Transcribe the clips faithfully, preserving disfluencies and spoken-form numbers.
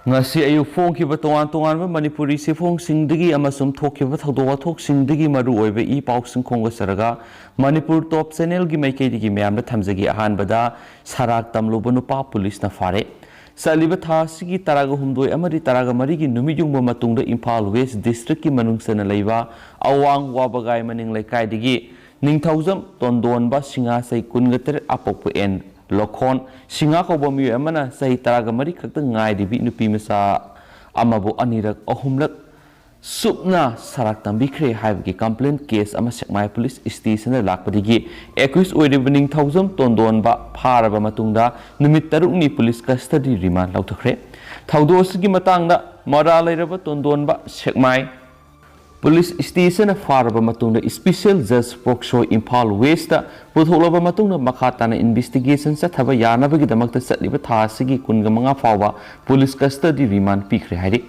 ꯉꯁꯤ ꯑꯌꯨꯛ ꯐꯣꯡꯈꯤꯕ ꯇꯣꯉꯥꯟ ꯇꯣꯉꯥꯟꯕ ꯃꯅꯤꯄꯨꯔꯤ ꯆꯦꯐꯣꯡꯁꯤꯡꯗꯒꯤ ꯑꯃꯁꯨꯡ ꯊꯣꯛꯈꯤꯕ ꯊꯧꯗꯣꯛ ꯋꯥꯊꯣꯛꯁꯤꯡꯗꯒꯤ ꯃꯔꯨꯑꯣꯏꯕ ꯏ ꯄꯥꯎꯁꯤꯡ ꯈꯣꯝꯒꯠꯆꯔꯒ ꯃꯅꯤꯄꯨꯔ ꯇꯣꯞ ꯆꯦꯅꯦꯜꯒꯤ ꯃꯥꯏꯀꯩꯗꯒꯤ ꯃꯌꯥꯝꯗ ꯊꯝꯖꯒꯦ꯫ ꯑꯍꯥꯟꯕꯗ, ꯁꯔꯥꯛ ꯇꯝꯂꯨꯕ ꯅꯨꯄꯥ ꯄꯨꯂꯤꯁꯅ ꯐꯥꯔꯦ꯫ ꯆꯠꯂꯤꯕ ꯊꯥ ꯑꯁꯤꯒꯤ ꯇꯔꯥꯒ ꯍꯨꯝꯗꯣꯏ ꯑꯃꯗꯤ ꯇꯔꯥꯒ ꯃꯔꯤꯒꯤ ꯅꯨꯃꯤꯠ ꯌꯨꯡꯕ ꯃꯇꯨꯡꯗ ꯏꯝꯐꯥꯜ ꯋꯦꯁ ꯗꯤꯁꯇ꯭ꯔꯤꯛꯀꯤ ꯃꯅꯨꯡ ꯆꯟꯅ ꯂꯩꯕ ꯑꯋꯥꯡ ꯋꯥꯕꯒꯥꯏ ꯃꯅꯤꯡ ꯂꯩꯀꯥꯏꯗꯒꯤ ꯅꯤꯡꯊꯧꯖꯝ ꯇꯣꯟꯗꯣꯟꯕ, ꯁꯤꯡꯍꯥ, ꯆꯍꯤ ꯀꯨꯟꯒ ꯇꯔꯦꯠ, ꯑꯄꯣꯛꯄ ꯑꯦꯟ ꯂꯣꯈꯣꯟ ꯁꯤꯡꯍꯥ ꯀꯧꯕ ꯃꯤꯑꯣꯏ ꯑꯃꯅ ꯆꯍꯤ ꯇꯔꯥꯒ ꯃꯔꯤ ꯈꯛꯇ ꯉꯥꯏꯔꯤꯕꯤ ꯅꯨꯄꯤ ꯃꯆꯥ ꯑꯃꯕꯨ ꯑꯅꯤꯔꯛ ꯑꯍꯨꯝꯂꯛ ꯁꯨꯞꯅ ꯁꯔꯥꯛ ꯇꯝꯕꯤꯈ꯭ꯔꯦ ꯍꯥꯏꯕꯒꯤ ꯀꯝꯄ꯭ꯂꯦꯟ ꯀꯦꯁ ꯑꯃ ꯁꯦꯛꯃꯥꯏ ꯄꯨꯂꯤꯁ ꯁ꯭ꯇꯦꯁꯟꯗ ꯂꯥꯛꯄꯗꯒꯤ ꯑꯦꯀ꯭ꯌꯨꯁ ꯑꯣꯏꯔꯤꯕ ꯅꯤꯡꯊꯧꯖꯝ ꯇꯣꯟꯗꯣꯟꯕ ꯐꯥꯔꯕ ꯃꯇꯨꯡꯗ ꯅꯨꯃꯤꯠ ꯇꯔꯨꯛꯅꯤ ꯄꯨꯂꯤꯁ ꯀꯁꯇꯗꯤ ꯔꯤꯃꯥꯟ ꯂꯧꯊꯈ꯭ꯔꯦ꯫ ꯊꯧꯗꯣꯛ ꯑꯁꯤꯒꯤ ꯃꯇꯥꯡꯗ ꯃꯔꯥꯜ ꯂꯩꯔꯕ ꯇꯣꯟꯗꯣꯟꯕ ꯁꯦꯛꯃꯥꯏ ꯄꯨꯂꯤꯁ ꯁ꯭ꯇꯦꯁꯟꯅ ꯐꯥꯔꯕ ꯃꯇꯨꯡꯗ ꯁ꯭ꯄꯤꯁꯦꯜ ꯖꯖ ꯄꯣꯛꯁꯣ ꯏꯝꯐꯥꯜ ꯋꯦꯁꯇ ꯄꯨꯊꯣꯛꯂꯕ ꯃꯇꯨꯡꯗ ꯃꯈꯥ ꯇꯥꯅ ꯏꯟꯚꯦꯁꯇꯤꯒꯦꯁꯟ ꯆꯠꯊꯕ ꯌꯥꯅꯕꯒꯤꯗꯃꯛꯇ ꯆꯠꯂꯤꯕ ꯊꯥ ꯑꯁꯤꯒꯤ ꯀꯨꯟꯒ ꯃꯉꯥ ꯐꯥꯎꯕ ꯄꯨꯂꯤꯁ ꯀꯁꯇꯗꯤ ꯔꯤꯃꯥꯟ ꯄꯤꯈ꯭ꯔꯦ ꯍꯥꯏꯔꯤ꯫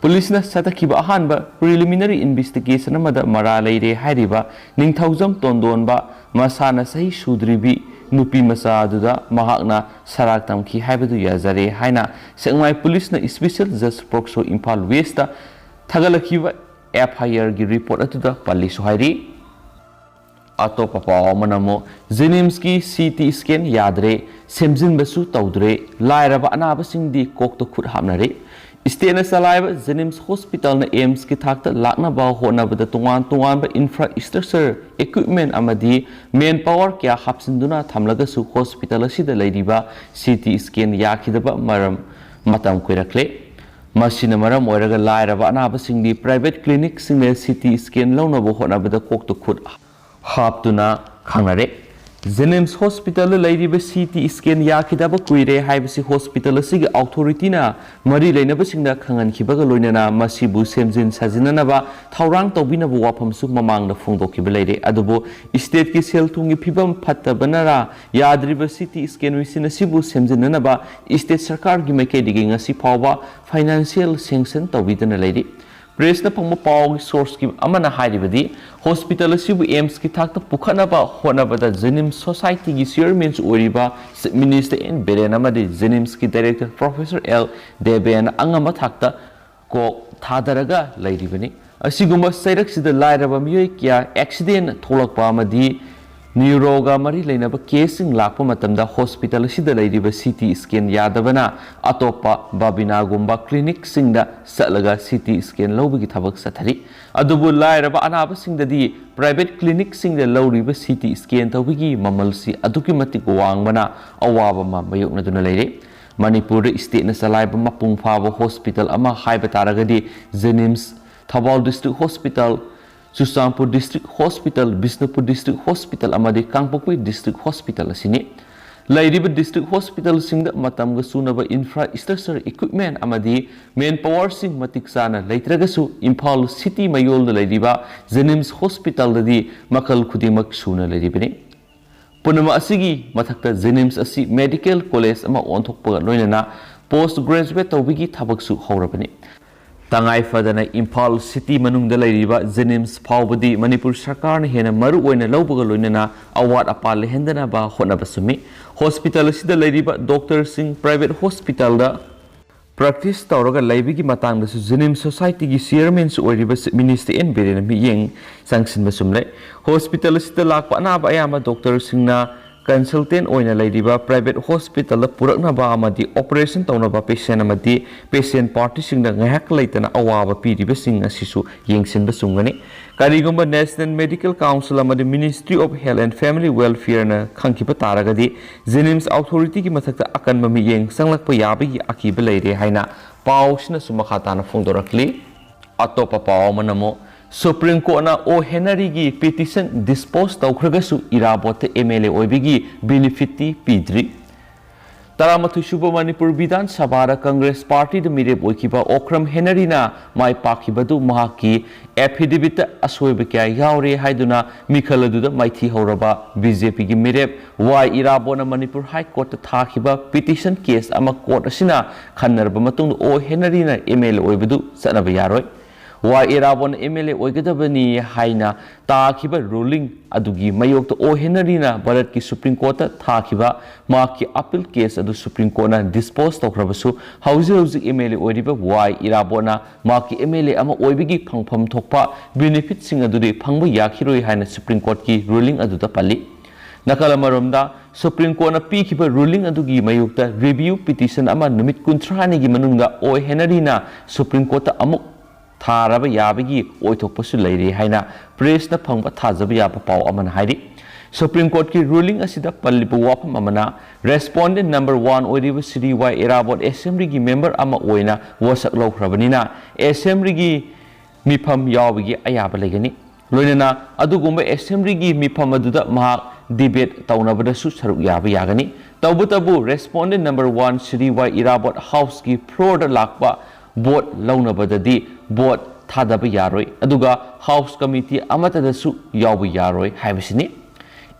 ꯄꯨꯂꯤꯁꯅ ꯆꯠꯊꯈꯤꯕ ꯑꯍꯥꯟꯕ ꯄ꯭ꯔꯤꯂꯤꯃꯤꯅꯔꯤ ꯏꯟꯚꯦꯁꯇꯤꯒꯦꯁꯟ ꯑꯃꯗ ꯃꯔꯥꯜ ꯂꯩꯔꯦ ꯍꯥꯏꯔꯤꯕ ꯅꯤꯡꯊꯧꯖꯝ ꯇꯣꯟꯗꯣꯟꯕ ꯃꯁꯥꯅ ꯆꯍꯤ ꯁꯨꯗ꯭ꯔꯤꯕꯤ ꯅꯨꯄꯤ ꯃꯆꯥ ꯑꯗꯨꯗ ꯃꯍꯥꯛꯅ ꯁꯔꯥꯛ ꯇꯝꯈꯤ ꯍꯥꯏꯕꯗꯨ ꯌꯥꯖꯔꯦ ꯍꯥꯏꯅ ꯁꯦꯛꯃꯥꯏ ꯄꯨꯂꯤꯁꯅ ꯁ꯭ꯄꯤꯁꯦꯜ ꯖꯖ ꯄꯣꯛꯁꯣ ꯏꯝꯐꯥꯜ ꯋꯦꯁꯇ ꯊꯥꯒꯠꯂꯛꯈꯤꯕ ꯑꯦꯐ ꯑꯥꯏ ꯑꯥꯔꯒꯤ ꯔꯤꯄꯣꯔꯠ ꯑꯗꯨꯗ ꯄꯜꯂꯤꯁꯨ ꯍꯥꯏꯔꯤ꯫ ꯑꯇꯣꯞꯄ ꯄꯥꯎ ꯑꯃꯅ ꯑꯃꯨꯛ ꯖꯦꯅꯤꯝꯁꯀꯤ ꯁꯤ ꯇꯤ ꯁ꯭ꯀꯦꯟ ꯌꯥꯗ꯭ꯔꯦ, ꯁꯦꯝꯖꯤꯟꯕꯁꯨ ꯇꯧꯗ꯭ꯔꯦ, ꯂꯥꯏꯔꯕ ꯑꯅꯥꯕꯁꯤꯡꯗꯤ ꯀꯣꯛꯇ ꯈꯨꯠ ꯍꯥꯞꯅꯔꯦ꯫ ꯁ꯭ꯇꯦꯠꯅ ꯆꯂꯥꯏꯕ ꯖꯦꯅꯤꯝꯁ ꯍꯣꯁꯄꯤꯇꯥꯜꯅ ꯑꯦꯝꯁꯀꯤ ꯊꯥꯛꯇ ꯂꯥꯛꯅꯕ ꯍꯣꯠꯅꯕꯗ ꯇꯣꯉꯥꯟ ꯇꯣꯉꯥꯟꯕ ꯏꯟꯐ꯭ꯔꯥ ꯁ꯭ꯇ꯭ꯔꯛꯆꯔ, ꯏꯀ꯭ꯋꯤꯞꯃꯦꯟ ꯑꯃꯗꯤ ꯃꯦꯟ ꯄꯥꯋꯔ ꯀꯌꯥ ꯍꯥꯞꯆꯤꯟꯗꯨꯅ ꯊꯝꯂꯒꯁꯨ ꯍꯣꯁꯄꯤꯇꯥꯜ ꯑꯁꯤꯗ ꯂꯩꯔꯤꯕ ꯁꯤ ꯇꯤ ꯁ꯭ꯀꯦꯟ ꯌꯥꯈꯤꯗꯕ ꯃꯔꯝ ꯃꯇꯝ ꯀꯨꯏꯔꯛꯂꯦ꯫ ꯃꯁꯤꯅ ꯃꯔꯝ ꯑꯣꯏꯔꯒ ꯂꯥꯏꯔꯕ ꯑꯅꯥꯕꯁꯤꯡꯗꯤ ꯄ꯭ꯔꯥꯏꯚꯦꯠ ꯀ꯭ꯂꯤꯅꯤꯛꯁꯤꯡꯗ ꯁꯤ ꯇꯤ ꯁ꯭ꯀꯦꯟ ꯂꯧꯅꯕ ꯍꯣꯠꯅꯕꯗ ꯀꯣꯛꯇ ꯈꯨꯠ ꯍꯥꯞꯇꯨꯅ ꯈꯪꯅꯔꯦ꯫ ꯖꯦꯅꯤꯝꯁ ꯍꯣꯁꯄꯤꯇꯥꯜꯗ ꯂꯩꯔꯤꯕ ꯁꯤ ꯇꯤ ꯁ꯭ꯀꯦꯟ ꯌꯥꯈꯤꯗꯕ ꯀꯨꯏꯔꯦ ꯍꯥꯏꯕꯁꯤ ꯍꯣꯁꯄꯤꯇꯥꯜ ꯑꯁꯤꯒꯤ ꯑꯣꯊꯣꯔꯤꯇꯤꯅ ꯃꯔꯤ ꯂꯩꯅꯕꯁꯤꯡꯗ ꯈꯪꯍꯟꯈꯤꯕꯒ ꯂꯣꯏꯅꯅ ꯃꯁꯤꯕꯨ ꯁꯦꯝꯖꯤꯟ ꯁꯥꯖꯤꯟꯅꯅꯕ ꯊꯧꯔꯥꯡ ꯇꯧꯕꯤꯅꯕ ꯋꯥꯐꯝꯁꯨ ꯃꯃꯥꯡꯗ ꯐꯣꯡꯗꯣꯛꯈꯤꯕ ꯂꯩꯔꯦ꯫ ꯑꯗꯨꯕꯨ ꯁ꯭ꯇꯦꯠꯀꯤ ꯁꯦꯜ ꯊꯨꯝꯒꯤ ꯐꯤꯕꯝ ꯐꯠꯇꯕꯅꯔꯥ ꯌꯥꯗ꯭ꯔꯤꯕ ꯁꯤ ꯇꯤ ꯁ꯭ꯀꯦꯟ ꯃꯦꯁꯤꯟ ꯑꯁꯤꯕꯨ ꯁꯦꯝꯖꯤꯟꯅꯅꯕ ꯁ꯭ꯇꯦꯠ ꯁꯔꯀꯥꯔꯒꯤ ꯃꯥꯏꯀꯩꯗꯒꯤ ꯉꯁꯤ ꯐꯥꯎꯕ ꯐꯥꯏꯅꯥꯟꯁꯤꯌꯦꯜ ꯁꯦꯡꯁꯟ ꯇꯧꯕꯤꯗꯅ ꯂꯩꯔꯤ꯫ ꯄ꯭ꯔꯦꯁꯅ ꯐꯪꯕ ꯄꯥꯎꯒꯤ ꯁꯣꯔꯁꯀꯤ ꯑꯃꯅ ꯍꯥꯏꯔꯤꯕꯗꯤ, ꯍꯣꯁꯄꯤꯇꯥꯜ ꯑꯁꯤꯕꯨ ꯑꯦꯝꯁꯀꯤ ꯊꯥꯛꯇ ꯄꯨꯈꯠꯅꯕ ꯍꯣꯠꯅꯕꯗ ꯖꯦꯅꯤꯝꯁ ꯁꯣꯁꯥꯏꯇꯤꯒꯤ ꯆꯤꯌꯔꯃꯦꯟꯁꯨ ꯑꯣꯏꯔꯤꯕ ꯆꯤꯐ ꯃꯤꯅꯤꯁꯇꯔ ꯑꯦꯟ ꯕꯤꯔꯦꯟ ꯑꯃꯗꯤ ꯖꯦꯅꯤꯝꯁꯀꯤ ꯗꯥꯏꯔꯦꯛꯇꯔ ꯄ꯭ꯔꯣꯐꯦꯁꯔ ꯑꯦꯜ ꯗꯦꯕꯦꯟ ꯑꯉꯝꯕ ꯊꯥꯛꯇ ꯀꯣꯛ ꯊꯥꯗꯔꯒ ꯂꯩꯔꯤꯕꯅꯤ꯫ ꯑꯁꯤꯒꯨꯝꯕ ꯆꯩꯔꯛꯁꯤꯗ ꯂꯥꯏꯔꯕ ꯃꯤꯑꯣꯏ ꯀꯌꯥ ꯑꯦꯛꯁꯤꯗꯦꯟ ꯊꯣꯛꯂꯛꯄ ꯑꯃꯗꯤ ꯅ꯭ꯌꯨꯔꯣꯒ ꯃꯔꯤ ꯂꯩꯅꯕ ꯀꯦꯁꯁꯤꯡ ꯂꯥꯛꯄ ꯃꯇꯝꯗ ꯍꯣꯁꯄꯤꯇꯥꯜ ꯑꯁꯤꯗ ꯂꯩꯔꯤꯕ ꯁꯤ ꯇꯤ ꯁ꯭ꯀꯦꯟ ꯌꯥꯗꯕꯅ ꯑꯇꯣꯞꯄ ꯕꯥꯕꯤꯅꯥꯒꯨꯝꯕ ꯀ꯭ꯂꯤꯅꯤꯛꯁꯤꯡꯗ ꯆꯠꯂꯒ ꯁꯤ ꯇꯤ ꯁ꯭ꯀꯦꯟ ꯂꯧꯕꯒꯤ ꯊꯕꯛ ꯆꯠꯊꯔꯤ꯫ ꯑꯗꯨꯕꯨ ꯂꯥꯏꯔꯕ ꯑꯅꯥꯕꯁꯤꯡꯗꯗꯤ ꯄ꯭ꯔꯥꯏꯚꯦꯠ ꯀ꯭ꯂꯤꯅꯤꯛꯁꯤꯡꯗ ꯂꯧꯔꯤꯕ ꯁꯤ ꯇꯤ ꯁ꯭ꯀꯦꯟ ꯇꯧꯕꯒꯤ ꯃꯃꯜꯁꯤ ꯑꯗꯨꯛꯀꯤ ꯃꯇꯤꯛ ꯋꯥꯡꯕꯅ ꯑꯋꯥꯕ ꯑꯃ ꯃꯥꯌꯣꯛꯅꯗꯨꯅ ꯂꯩꯔꯦ꯫ ꯃꯅꯤꯄꯨꯔꯗ ꯁ꯭ꯇꯦꯠꯅ ꯆꯂꯥꯏꯕ ꯃꯄꯨꯡ ꯐꯥꯕ ꯍꯣꯁꯄꯤꯇꯥꯜ ꯑꯃ ꯍꯥꯏꯕ ꯇꯥꯔꯒꯗꯤ JNIMS, Thoubal district hospital, Churachandpur district hospital, Bishnupur district hospital ꯑꯃꯗꯤ ꯀꯥꯡꯄꯣꯛꯄꯤ ꯗꯤꯁꯇ꯭ꯔꯤꯛ ꯍꯣꯁꯄꯤꯇꯥꯜ ꯑꯁꯤꯅꯤ꯫ ꯂꯩꯔꯤꯕ ꯗꯤꯁꯇ꯭ꯔꯤꯛ ꯍꯣꯁꯄꯤꯇꯥꯜꯁꯤꯡꯗ ꯃꯇꯝꯒ ꯆꯨꯅꯕ ꯏꯟꯐ꯭ꯔꯥꯁ꯭ꯇ꯭ꯔꯛꯆꯔ, ꯏꯀ꯭ꯋꯤꯞꯃꯦꯟ ꯑꯃꯗꯤ ꯃꯦꯟ ꯄꯥꯋꯔꯁꯤꯡ ꯃꯇꯤꯛ ꯆꯥꯅ ꯂꯩꯇ꯭ꯔꯒꯁꯨ ꯏꯝꯐꯥꯜ ꯁꯤꯇꯤ ꯃꯌꯣꯜꯗ ꯂꯩꯔꯤꯕ ꯖꯦꯅꯤꯝꯁ ꯍꯣꯁꯄꯤꯇꯥꯜꯗꯗꯤ ꯃꯈꯜ ꯈꯨꯗꯤꯡꯃꯛ ꯁꯨꯅ ꯂꯩꯔꯤꯕꯅꯤ꯫ ꯄꯨꯝꯅꯃꯛ ꯑꯁꯤꯒꯤ ꯃꯊꯛꯇ ꯖꯦꯅꯤꯝꯁ ꯑꯁꯤ ꯃꯦꯗꯤꯀꯦꯜ ꯀꯣꯂꯦꯖ ꯑꯃ ꯑꯣꯟꯊꯣꯛꯄꯒ ꯂꯣꯏꯅꯅ ꯄꯣꯁ ꯒ꯭ꯔꯦꯖꯨꯋꯦꯠ ꯇꯧꯕꯒꯤ ꯊꯕꯛꯁꯨ ꯍꯧꯔꯕꯅꯤ꯫ ꯇꯉꯥꯏ ꯐꯗꯅ ꯏꯝꯐꯥꯜ ꯁꯤꯇꯤ ꯃꯅꯨꯡꯗ ꯂꯩꯔꯤꯕ ꯖꯦꯅꯤꯝꯁ ꯐꯥꯎꯕꯗꯤ ꯃꯅꯤꯄꯨꯔ ꯁꯔꯀꯥꯔꯅ ꯍꯦꯟꯅ ꯃꯔꯨ ꯑꯣꯏꯅ ꯂꯧꯕꯒ ꯂꯣꯏꯅꯅ ꯑꯋꯥꯠ ꯑꯄꯥ ꯂꯩꯍꯟꯗꯅꯕ ꯍꯣꯠꯅꯕ ꯆꯨꯝꯃꯤ꯫ ꯍꯣꯁꯄꯤꯇꯥꯜ ꯑꯁꯤꯗ ꯂꯩꯔꯤꯕ ꯗꯣꯛꯇꯔꯁꯤꯡ ꯄ꯭ꯔꯥꯏꯚꯦꯠ ꯍꯣꯁꯄꯤꯇꯥꯜꯗ ꯄ꯭ꯔꯦꯛꯇꯤꯁ ꯇꯧꯔꯒ ꯂꯩꯕꯒꯤ ꯃꯇꯥꯡꯗꯁꯨ ꯖꯦꯅꯤꯝꯁ ꯁꯣꯁꯥꯏꯇꯤꯒꯤ ꯆꯤꯌꯔꯃꯦꯟꯁꯨ ꯑꯣꯏꯔꯤꯕ ꯆꯤꯐ ꯃꯤꯅꯤꯁꯇꯔ ꯑꯦꯟ ꯕꯤꯔꯦꯟꯅ ꯃꯤꯠꯌꯦꯡ ꯆꯪꯁꯤꯟꯕ ꯆꯨꯝꯂꯦ꯫ ꯍꯣꯁꯄꯤꯇꯥꯜ ꯑꯁꯤꯗ ꯂꯥꯛꯄ ꯑꯅꯥꯕ ꯑꯌꯥꯝꯕ ꯗꯣꯛꯇꯔꯁꯤꯡꯅ ꯀꯟꯁꯜꯇꯦꯟ ꯑꯣꯏꯅ ꯂꯩꯔꯤꯕ ꯄ꯭ꯔꯥꯏꯚꯦꯠ ꯍꯣꯁꯄꯤꯇꯥꯜꯗ ꯄꯨꯔꯛꯅꯕ ꯑꯃꯗꯤ ꯑꯣꯄꯔꯦꯁꯟ ꯇꯧꯅꯕ ꯄꯦꯁꯦꯟ ꯑꯃꯗꯤ ꯄꯦꯁꯦꯟ ꯄꯥꯔꯇꯤꯁꯤꯡꯗ ꯉꯥꯏꯍꯥꯛ ꯂꯩꯇꯅ ꯑꯋꯥꯕ ꯄꯤꯔꯤꯕꯁꯤꯡ ꯑꯁꯤꯁꯨ ꯌꯦꯡꯁꯤꯟꯕ ꯆꯨꯝꯒꯅꯤ꯫ ꯀꯔꯤꯒꯨꯝꯕ ꯅꯦꯁꯅꯦꯜ ꯃꯦꯗꯤꯀꯦꯜ ꯀꯥꯎꯟꯁꯤꯜ ꯑꯃꯗꯤ ministry of health and family ꯋꯦꯜꯐꯤꯌꯔꯅ ꯈꯪꯈꯤꯕ ꯇꯥꯔꯒꯗꯤ ꯖꯦꯅꯤꯝꯁ ꯑꯣꯊꯣꯔꯤꯇꯤꯒꯤ ꯃꯊꯛꯇ ꯑꯀꯟꯕ ꯃꯤꯠꯌꯦꯡ ꯆꯪꯂꯛꯄ ꯌꯥꯕꯒꯤ ꯑꯀꯤꯕ ꯂꯩꯔꯦ ꯍꯥꯏꯅ ꯄꯥꯎꯁꯤꯅꯁꯨ ꯃꯈꯥ ꯇꯥꯅ ꯐꯣꯡꯗꯣꯔꯛꯂꯤ꯫ ꯑꯇꯣꯞꯄ ꯄꯥꯎ ꯑꯃꯅ ꯑꯃꯨꯛ ꯁꯨꯄ꯭ꯔꯤꯝ ꯀꯣꯔꯠꯅ ꯑꯣ ꯍꯦꯅꯔꯤꯒꯤ ꯄꯤꯇꯤꯁꯟ ꯗꯤꯁꯄꯣꯖ ꯇꯧꯈ꯭ꯔꯒꯁꯨ ꯏꯔꯥꯕꯣꯠꯇ ꯑꯦꯝ ꯑꯦꯜ ꯑꯦ ꯑꯣꯏꯕꯒꯤ ꯕꯦꯅꯤꯐꯤꯠꯇꯤ ꯄꯤꯗ꯭ꯔꯤ꯫ ꯇꯔꯥꯃꯥꯊꯣꯏ ꯁꯨꯕ ꯃꯅꯤꯄꯨꯔ ꯕꯤꯙꯥꯟ ꯁꯚꯥꯗ ꯀꯪꯒ꯭ꯔꯦꯁ ꯄꯥꯔꯇꯤꯗ ꯃꯤꯔꯦꯞ ꯑꯣꯏꯈꯤꯕ ꯑꯣꯀ꯭ꯔꯝ ꯍꯦꯅꯔꯤꯅ ꯃꯥꯏ ꯄꯥꯛꯈꯤꯕꯗꯨ ꯃꯍꯥꯛꯀꯤ ꯑꯦꯐꯤꯗꯦꯕꯤꯠꯇ ꯑꯁꯣꯏꯕ ꯀꯌꯥ ꯌꯥꯎꯔꯦ ꯍꯥꯏꯗꯨꯅ ꯃꯤꯈꯜ ꯑꯗꯨꯗ ꯃꯥꯏꯊꯤ ꯍꯧꯔꯕ ꯕꯤ ꯖꯦ ꯄꯤꯒꯤ ꯃꯤꯔꯦꯞ ꯋꯥꯏ ꯏꯔꯥꯕꯣꯠꯅ ꯃꯅꯤꯄꯨꯔ ꯍꯥꯏ ꯀꯣꯔꯠꯇ ꯊꯥꯈꯤꯕ ꯄꯤꯇꯤꯁꯟ ꯀꯦꯁ ꯑꯃ ꯀꯣꯔꯠ ꯑꯁꯤꯅ ꯈꯟꯅꯔꯕ ꯃꯇꯨꯡꯗ ꯑꯣ ꯍꯦꯅꯔꯤꯅ ꯑꯦꯝ ꯑꯦꯜ ꯑꯦ ꯑꯣꯏꯕꯗꯨ ꯆꯠꯅꯕ ꯌꯥꯔꯣꯏ꯫ ꯋꯥꯏ ꯏꯔꯥꯕꯣꯠꯅ ꯑꯦꯝ ꯑꯦꯜ ꯑꯦ ꯑꯣꯏꯒꯗꯕꯅꯤ ꯍꯥꯏꯅ ꯇꯥꯈꯤꯕ ꯔꯨꯂꯤꯡ ꯑꯗꯨꯒꯤ ꯃꯥꯌꯣꯛꯇ ꯑꯣ ꯍꯦꯅꯔꯤꯅ ꯚꯥꯔꯠꯀꯤ ꯁꯨꯄ꯭ꯔꯤꯝ ꯀꯣꯔꯠꯇ ꯊꯥꯈꯤꯕ ꯃꯍꯥꯛꯀꯤ ꯑꯄꯤꯜ ꯀꯦꯁ ꯑꯗꯨ ꯁꯨꯄ꯭ꯔꯤꯝ ꯀꯣꯔꯠꯅ ꯗꯤꯁꯄꯣꯖ ꯇꯧꯈ꯭ꯔꯕꯁꯨ, ꯍꯧꯖꯤꯛ ꯍꯧꯖꯤꯛ ꯑꯦꯝ ꯑꯦꯜ ꯑꯦ ꯑꯣꯏꯔꯤꯕ ꯋꯥꯏ ꯏꯔꯥꯕꯣꯠꯅ ꯃꯍꯥꯛꯀꯤ ꯑꯦꯝ ꯑꯦꯜ ꯑꯦ ꯑꯃ ꯑꯣꯏꯕꯒꯤ ꯐꯪꯐꯝ ꯊꯣꯛꯄ ꯕꯦꯅꯤꯐꯤꯠꯁꯤꯡ ꯑꯗꯨꯗꯤ ꯐꯪꯕ ꯌꯥꯈꯤꯔꯣꯏ ꯍꯥꯏꯅ ꯁꯨꯄ꯭ꯔꯤꯝ ꯀꯣꯔꯠꯀꯤ ꯔꯨꯂꯤꯡ ꯑꯗꯨꯗ ꯄꯜꯂꯤ꯫ ꯅꯥꯀꯜ ꯑꯃꯔꯣꯝꯗ, ꯁꯨꯄ꯭ꯔꯤꯝ ꯀꯣꯔꯠꯅ ꯄꯤꯈꯤꯕ ꯔꯨꯂꯤꯡ ꯑꯗꯨꯒꯤ ꯃꯥꯌꯣꯛꯇ ꯔꯤꯚ꯭ꯌꯨ ꯄꯤꯇꯤꯁꯟ ꯑꯃ ꯅꯨꯃꯤꯠ ꯀꯨꯟꯊ꯭ꯔꯥꯅꯤꯒꯤ ꯃꯅꯨꯡꯗ ꯑꯣ ꯍꯦꯅꯔꯤꯅ ꯁꯨꯄ꯭ꯔꯤꯝ ꯀꯣꯔꯠꯇ ꯑꯃꯨꯛ ꯊꯥꯔꯕ ꯌꯥꯕꯒꯤ ꯑꯣꯏꯊꯣꯛꯄꯁꯨ ꯂꯩꯔꯤ ꯍꯥꯏꯅ ꯄ꯭ꯔꯦꯁꯅ ꯐꯪꯕ ꯊꯥꯖꯕ ꯌꯥꯕ ꯄꯥꯎ ꯑꯃꯅ ꯍꯥꯏꯔꯤ꯫ ꯁꯨꯄ꯭ꯔꯤꯝ ꯀꯣꯔꯠꯀꯤ ꯔꯨꯂꯤꯡ ꯑꯁꯤꯗ ꯄꯜꯂꯤꯕ ꯋꯥꯐꯝ ꯑꯃꯅ, ꯔꯦꯁꯄꯣꯟꯗꯦꯟꯠ ꯅꯝꯕꯔ ꯋꯥꯟ ꯑꯣꯏꯔꯤꯕ ꯁ꯭ꯔꯤ ꯋꯥꯏ ꯏꯔꯥꯕꯣꯠ ꯑꯦꯁꯦꯝꯕ꯭ꯂꯤꯒꯤ ꯃꯦꯝꯕꯔ ꯑꯃ ꯑꯣꯏꯅ ꯋꯥꯁꯛ ꯂꯧꯈ꯭ꯔꯕꯅꯤꯅ, ꯑꯦꯁꯦꯝꯕ꯭ꯂꯤꯒꯤ ꯃꯤꯐꯝ ꯌꯥꯎꯕꯒꯤ ꯑꯌꯥꯕ ꯂꯩꯒꯅꯤ꯫ ꯂꯣꯏꯅꯅ ꯑꯗꯨꯒꯨꯝꯕ ꯑꯦꯁꯦꯝꯕ꯭ꯂꯤꯒꯤ ꯃꯤꯐꯝ ꯑꯗꯨꯗ ꯃꯍꯥꯛ ꯗꯤꯕꯦꯠ ꯇꯧꯅꯕꯗꯁꯨ ꯁꯔꯨꯛ ꯌꯥꯕ ꯌꯥꯒꯅꯤ꯫ ꯇꯧꯕꯇꯕꯨ, ꯔꯦꯁꯄꯣꯟꯗꯦꯟꯠ ꯅꯝꯕꯔ ꯋꯥꯟ ꯁ꯭ꯔꯤ ꯋꯥꯏ ꯏꯔꯥꯕꯣꯠ ꯍꯥꯎꯁꯀꯤ ꯐ꯭ꯂꯣꯔꯗ ꯂꯥꯛꯄ ꯚꯣꯠ ꯂꯧꯅꯕꯗꯗꯤ ꯚꯣꯠ ꯊꯥꯗꯕ ꯌꯥꯔꯣꯏ, ꯑꯗꯨꯒ ꯍꯥꯎꯁ ꯀꯃꯤꯇꯤ ꯑꯃꯠꯇꯗꯁꯨ ꯌꯥꯎꯕ ꯌꯥꯔꯣꯏ ꯍꯥꯏꯕꯁꯤꯅꯤ꯫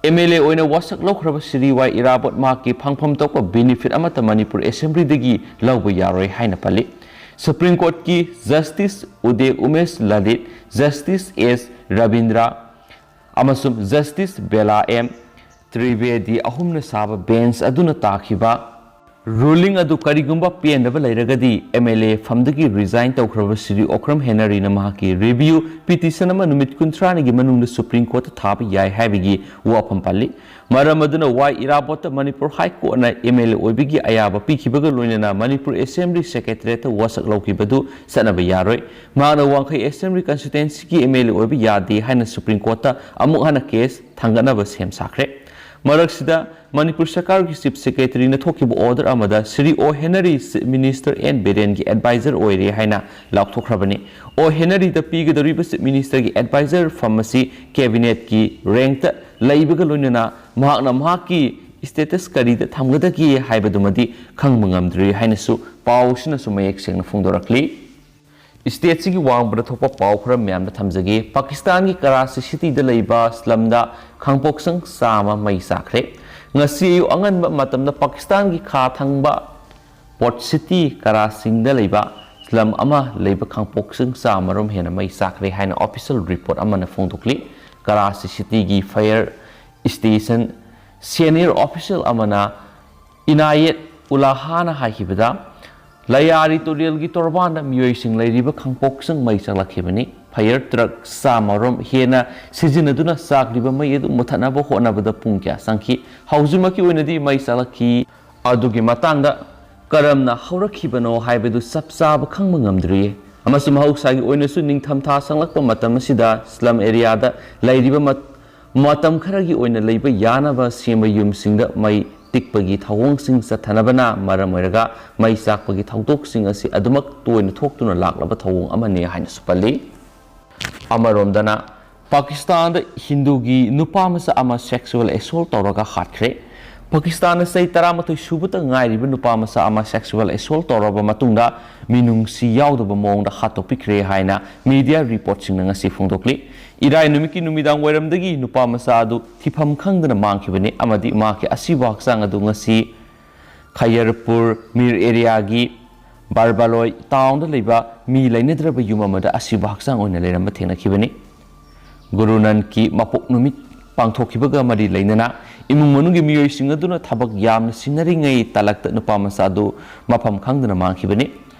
ꯑꯦꯝ ꯑꯦꯜ ꯑꯦ ꯑꯣꯏꯅ ꯋꯥꯁꯛ ꯂꯧꯈ꯭ꯔꯕ ꯁ꯭ꯔꯤ ꯋꯥꯏ ꯏꯔꯥꯕꯣꯠ ꯃꯍꯥꯛꯀꯤ ꯐꯪꯐꯝ ꯊꯣꯛꯄ ꯕꯦꯅꯤꯐꯤꯠ ꯑꯃꯠꯇ ꯃꯅꯤꯄꯨꯔ ꯑꯦꯁꯦꯝꯕ꯭ꯂꯤꯗꯒꯤ ꯂꯧꯕ ꯌꯥꯔꯣꯏ ꯍꯥꯏꯅ ꯄꯜꯂꯤ꯫ ꯁꯨꯄ꯭ꯔꯤꯝ ꯀꯣꯔꯠꯀꯤ ꯖꯁꯇꯤꯁ ꯎꯗꯦ ꯎꯃꯦꯁ ꯂꯂꯤꯠ, ꯖꯁꯇꯤꯁ ꯑꯦꯁ ꯔꯕꯤꯟꯗ꯭ꯔ ꯑꯃꯁꯨꯡ ꯖꯁꯇꯤꯁ ꯕꯦꯂꯥ ꯑꯦꯝ ꯇ꯭ꯔꯤꯕꯦꯗꯤ ꯑꯍꯨꯝꯅ ꯁꯥꯕ ꯕꯦꯟꯆ ꯑꯗꯨꯅ ꯇꯥꯈꯤꯕ ꯔꯨꯂꯤꯡ ꯑꯗꯨ ꯀꯔꯤꯒꯨꯝꯕ ꯄꯦꯟꯗꯕ ꯂꯩꯔꯒꯗꯤ, ꯑꯦꯝ ꯑꯦꯜ ꯑꯦ ꯐꯝꯗꯒꯤ ꯔꯤꯖꯥꯏꯟ ꯇꯧꯈ꯭ꯔꯕ ꯁ꯭ꯔꯤ ꯑꯣꯀ꯭ꯔꯝ ꯍꯦꯅꯔꯤꯅ ꯃꯍꯥꯛꯀꯤ ꯔꯤꯚ꯭ꯌꯨ ꯄꯤꯇꯤꯁꯟ ꯑꯃ ꯅꯨꯃꯤꯠ ꯀꯨꯟꯊ꯭ꯔꯥꯅꯤꯒꯤ ꯃꯅꯨꯡꯗ ꯁꯨꯄ꯭ꯔꯤꯝ ꯀꯣꯔꯠꯇ ꯊꯥꯕ ꯌꯥꯏ ꯍꯥꯏꯕꯒꯤ ꯋꯥꯐꯝ ꯄꯜꯂꯤ꯫ ꯃꯔꯝ ꯑꯗꯨꯅ ꯋꯥꯏ ꯏꯔꯥꯕꯣꯠꯇ ꯃꯅꯤꯄꯨꯔ ꯍꯥꯏ ꯀꯣꯔꯠꯅ ꯑꯦꯝ ꯑꯦꯜ ꯑꯦ ꯑꯣꯏꯕꯒꯤ ꯑꯌꯥꯕ ꯄꯤꯈꯤꯕꯒ ꯂꯣꯏꯅꯅ ꯃꯅꯤꯄꯨꯔ ꯑꯦꯁꯦꯝꯕ꯭ꯂꯤ ꯁꯦꯀ꯭ꯔꯦꯇꯔꯤꯌꯦꯠꯇ ꯋꯥꯁꯛ ꯂꯧꯈꯤꯕꯗꯨ ꯆꯠꯅꯕ ꯌꯥꯔꯣꯏ꯫ ꯃꯍꯥꯛꯅ ꯋꯥꯡꯈꯩ ꯑꯦꯁꯦꯝꯕ꯭ꯂꯤ ꯀꯟꯁꯇꯤꯇ꯭ꯋꯦꯟꯁꯤꯒꯤ ꯑꯦꯝ ꯑꯦꯜ ꯑꯦ ꯑꯣꯏꯕ ꯌꯥꯗꯦ ꯍꯥꯏꯅ ꯁꯨꯄ꯭ꯔꯤꯝ ꯀꯣꯔꯠꯇ ꯑꯃꯨꯛ ꯍꯟꯅ ꯀꯦꯁ ꯊꯥꯡꯒꯠꯅꯕ ꯁꯦꯝ ꯁꯥꯈ꯭ꯔꯦ꯫ ꯃꯔꯛꯁꯤꯗ, ꯃꯅꯤꯄꯨꯔ ꯁꯔꯀꯥꯔꯒꯤ ꯆꯤꯐ ꯁꯦꯀ꯭ꯔꯦꯇꯔꯤꯅ ꯊꯣꯛꯈꯤꯕ ꯑꯣꯔꯗꯔ ꯑꯃꯗ Shri O Henry chief minister N ꯕꯤꯔꯦꯟꯒꯤ ꯑꯦꯗꯚꯥꯏꯖꯔ ꯑꯣꯏꯔꯦ ꯍꯥꯏꯅ ꯂꯥꯎꯊꯣꯛꯈ꯭ꯔꯕꯅꯤ꯫ ꯑꯣ ꯍꯦꯅꯔꯤꯗ ꯄꯤꯒꯗꯧꯔꯤꯕ ꯆꯤꯐ ꯃꯤꯅꯤꯁꯇꯔꯒꯤ ꯑꯦꯗꯚꯥꯏꯖꯔ ꯐꯝ ꯑꯁꯤ ꯀꯦꯕꯤꯅꯦꯠꯀꯤ ꯔꯦꯡꯛꯇ ꯂꯩꯕꯒ ꯂꯣꯏꯅꯅ ꯃꯍꯥꯛꯅ ꯃꯍꯥꯛꯀꯤ ꯁ꯭ꯇꯦꯇꯁ ꯀꯔꯤꯗ ꯊꯝꯒꯗꯒꯦ ꯍꯥꯏꯕꯗꯨꯃꯗꯤ ꯈꯪꯕ ꯉꯝꯗ꯭ꯔꯤ ꯍꯥꯏꯅꯁꯨ ꯄꯥꯎ ꯑꯁꯤꯅꯁꯨ ꯃꯌꯦꯛ ꯁꯦꯡꯅ ꯐꯣꯡꯗꯣꯔꯛꯂꯤ꯫ ꯁ꯭ꯇꯦꯠꯁꯤꯒꯤ ꯋꯥꯡꯃꯗ ꯊꯣꯛꯄ ꯄꯥꯎ ꯈꯔ ꯃꯌꯥꯝꯗ ꯊꯝꯖꯒꯦ꯫ ꯄꯥꯀꯤꯁꯇꯥꯟꯒꯤ ꯀꯔꯥꯆꯤ ꯁꯤꯇꯤꯗ ꯂꯩꯕ ꯁ꯭ꯂꯝꯗ ꯈꯥꯡꯄꯣꯛꯁꯪ ꯆꯥꯝꯃ ꯃꯩ ꯆꯥꯛꯈ꯭ꯔꯦ꯫ ꯉꯁꯤ ꯑꯌꯨꯛ ꯑꯉꯟꯕ ꯃꯇꯝꯗ ꯄꯥꯀꯤꯁꯇꯥꯟꯒꯤ ꯈꯥ ꯊꯪꯕ ꯄꯣꯔꯠ ꯁꯤꯇꯤ ꯀꯔꯥꯆꯤꯗ ꯂꯩꯕ ꯂꯝ ꯑꯃ ꯂꯩꯕ ꯈꯥꯡꯄꯣꯛꯁꯤꯡ ꯆꯥꯝꯃꯔꯣꯝ ꯍꯦꯟꯅ ꯃꯩ ꯆꯥꯛꯈ꯭ꯔꯦ ꯍꯥꯏꯅ official report ꯑꯃꯅ ꯐꯣꯡꯗꯣꯛꯂꯤ꯫ Karachi cityꯒꯤ fire station senior official ꯑꯃꯅ ꯏꯅꯥꯌꯦꯠ ꯎꯂꯥꯍꯥꯅ ꯍꯥꯏꯈꯤꯕꯗ, ꯂꯌꯥꯔꯤ ꯇꯨꯔꯦꯜꯒꯤ ꯇꯣꯔꯕꯥꯟꯗ ꯃꯤꯑꯣꯏꯁꯤꯡ ꯂꯩꯔꯤꯕ ꯈꯥꯡꯄꯣꯛꯁꯤꯡ ꯃꯩ ꯆꯥꯛꯂꯛꯈꯤꯕꯅꯤ꯫ Fire truck ꯆꯥꯝꯃꯔꯣꯝ ꯍꯦꯟꯅ ꯁꯤꯖꯤꯟꯅꯗꯨꯅ ꯆꯥꯛꯂꯤꯕ ꯃꯩ ꯑꯗꯨ ꯃꯨꯊꯠꯅꯕ ꯍꯣꯠꯅꯕꯗ ꯄꯨꯡ ꯀꯌꯥ ꯆꯪꯈꯤ? ꯍꯧꯖꯤꯛꯃꯛꯀꯤ ꯑꯣꯏꯅꯗꯤ ꯃꯩ ꯆꯥꯛꯂꯛꯈꯤ꯫ ꯑꯗꯨꯒꯤ ꯃꯇꯥꯡꯗ ꯀꯔꯝꯅ ꯍꯧꯔꯛꯈꯤꯕꯅꯣ ꯍꯥꯏꯕꯗꯨ ꯆꯞ ꯆꯥꯕ ꯈꯪꯕ ꯉꯝꯗ꯭ꯔꯤꯌꯦ꯫ ꯑꯃꯁꯨꯡ ꯃꯍꯧꯁꯥꯒꯤ ꯑꯣꯏꯅꯁꯨ ꯅꯤꯡꯊꯝꯊꯥ ꯆꯪꯂꯛꯄ ꯃꯇꯝ ꯑꯁꯤꯗ slum areaꯗ ꯂꯩꯔꯤꯕ ꯃꯠ-, ꯃꯇꯝ ꯈꯔꯒꯤ ꯑꯣꯏꯅ ꯂꯩꯕ ꯌꯥꯅꯕ ꯁꯦꯝꯕ ꯌꯨꯝꯁꯤꯡꯗ ꯃꯩ ꯇꯤꯛꯄꯒꯤ ꯊꯧꯑꯣꯡꯁꯤꯡ ꯆꯠꯊꯅꯕꯅ ꯃꯔꯝ ꯑꯣꯏꯔꯒ ꯃꯩ ꯆꯥꯛꯄꯒꯤ ꯊꯧꯗꯣꯛꯁꯤꯡ ꯑꯁꯤ ꯑꯗꯨꯃꯛ ꯇꯣꯏꯅ ꯊꯣꯛꯇꯨꯅ ꯂꯥꯛꯂꯕ ꯊꯧꯑꯣꯡ ꯑꯃꯅꯤ ꯍꯥꯏꯅꯁꯨ ꯄꯜꯂꯤ꯫ ꯑꯃꯔꯣꯝꯗꯅ, ꯄꯥꯀꯤꯁꯇꯥꯟꯗ ꯍꯤꯟꯗꯨꯒꯤ ꯅꯨꯄꯥ ꯃꯆꯥ ꯑꯃ sexual assault ꯇꯧꯔꯒ ꯍꯥꯠꯈ꯭ꯔꯦ꯫ ꯄꯥꯀꯤꯁꯇꯥꯟꯗ ꯆꯍꯤ ꯇꯔꯥꯃꯥꯊꯣꯏ ꯁꯨꯕꯇ ꯉꯥꯏꯔꯤꯕ ꯅꯨꯄꯥ ꯃꯆꯥ ꯑꯃ sexual assault ꯇꯧꯔꯕ ꯃꯇꯨꯡꯗ ꯃꯤꯅꯨꯡꯁꯤ ꯌꯥꯎꯗꯕ ꯃꯑꯣꯡꯗ ꯍꯥꯠꯇꯣꯛꯄꯤꯈ꯭ꯔꯦ ꯍꯥꯏꯅ media reportꯁꯤꯡꯅ ꯉꯁꯤ ꯐꯣꯡꯗꯣꯛꯂꯤ꯫ ꯏꯔꯥꯏ ꯅꯨꯃꯤꯠꯀꯤ ꯅꯨꯃꯤꯗꯥꯡ ꯋꯥꯏꯔꯝꯗꯒꯤ ꯅꯨꯄꯥ ꯃꯆꯥ ꯑꯗꯨ ꯊꯤꯐꯝ ꯈꯪꯗꯅ ꯃꯥꯡꯈꯤꯕꯅꯤ ꯑꯃꯗꯤ ꯃꯍꯥꯛꯀꯤ ꯑꯁꯤꯕ ꯍꯛꯆꯥꯡ ꯑꯗꯨ ꯉꯁꯤ ꯈꯌꯔꯄꯨꯔ ꯃꯤꯔ areaꯒꯤ ꯕꯔꯕꯥꯂꯣꯏ townꯗ ꯂꯩꯕ ꯃꯤ ꯂꯩꯅꯗ꯭ꯔꯕ ꯌꯨꯝ ꯑꯃꯗ ꯑꯁꯤꯕ ꯍꯛꯆꯥꯡ ꯑꯣꯏꯅ ꯂꯩꯔꯝꯕ ꯊꯦꯡꯅꯈꯤꯕꯅꯤ꯫ ꯒꯨꯔꯨ ꯅꯟꯀꯤ ꯃꯄꯣꯛ ꯅꯨꯃꯤꯠ ꯄꯥꯡꯊꯣꯛꯈꯤꯕꯒ ꯃꯔꯤ ꯂꯩꯅꯅ ꯏꯃꯨꯡ ꯃꯅꯨꯡꯒꯤ ꯃꯤꯑꯣꯏꯁꯤꯡ ꯑꯗꯨꯅ ꯊꯕꯛ ꯌꯥꯝꯅ ꯁꯤꯟꯅꯔꯤꯉꯩ ꯇꯥꯂꯛꯇ ꯅꯨꯄꯥ ꯃꯆꯥ ꯑꯗꯨ ꯃꯐꯝ ꯈꯪꯗꯅ ꯃꯥꯡꯈꯤꯕꯅꯤ꯫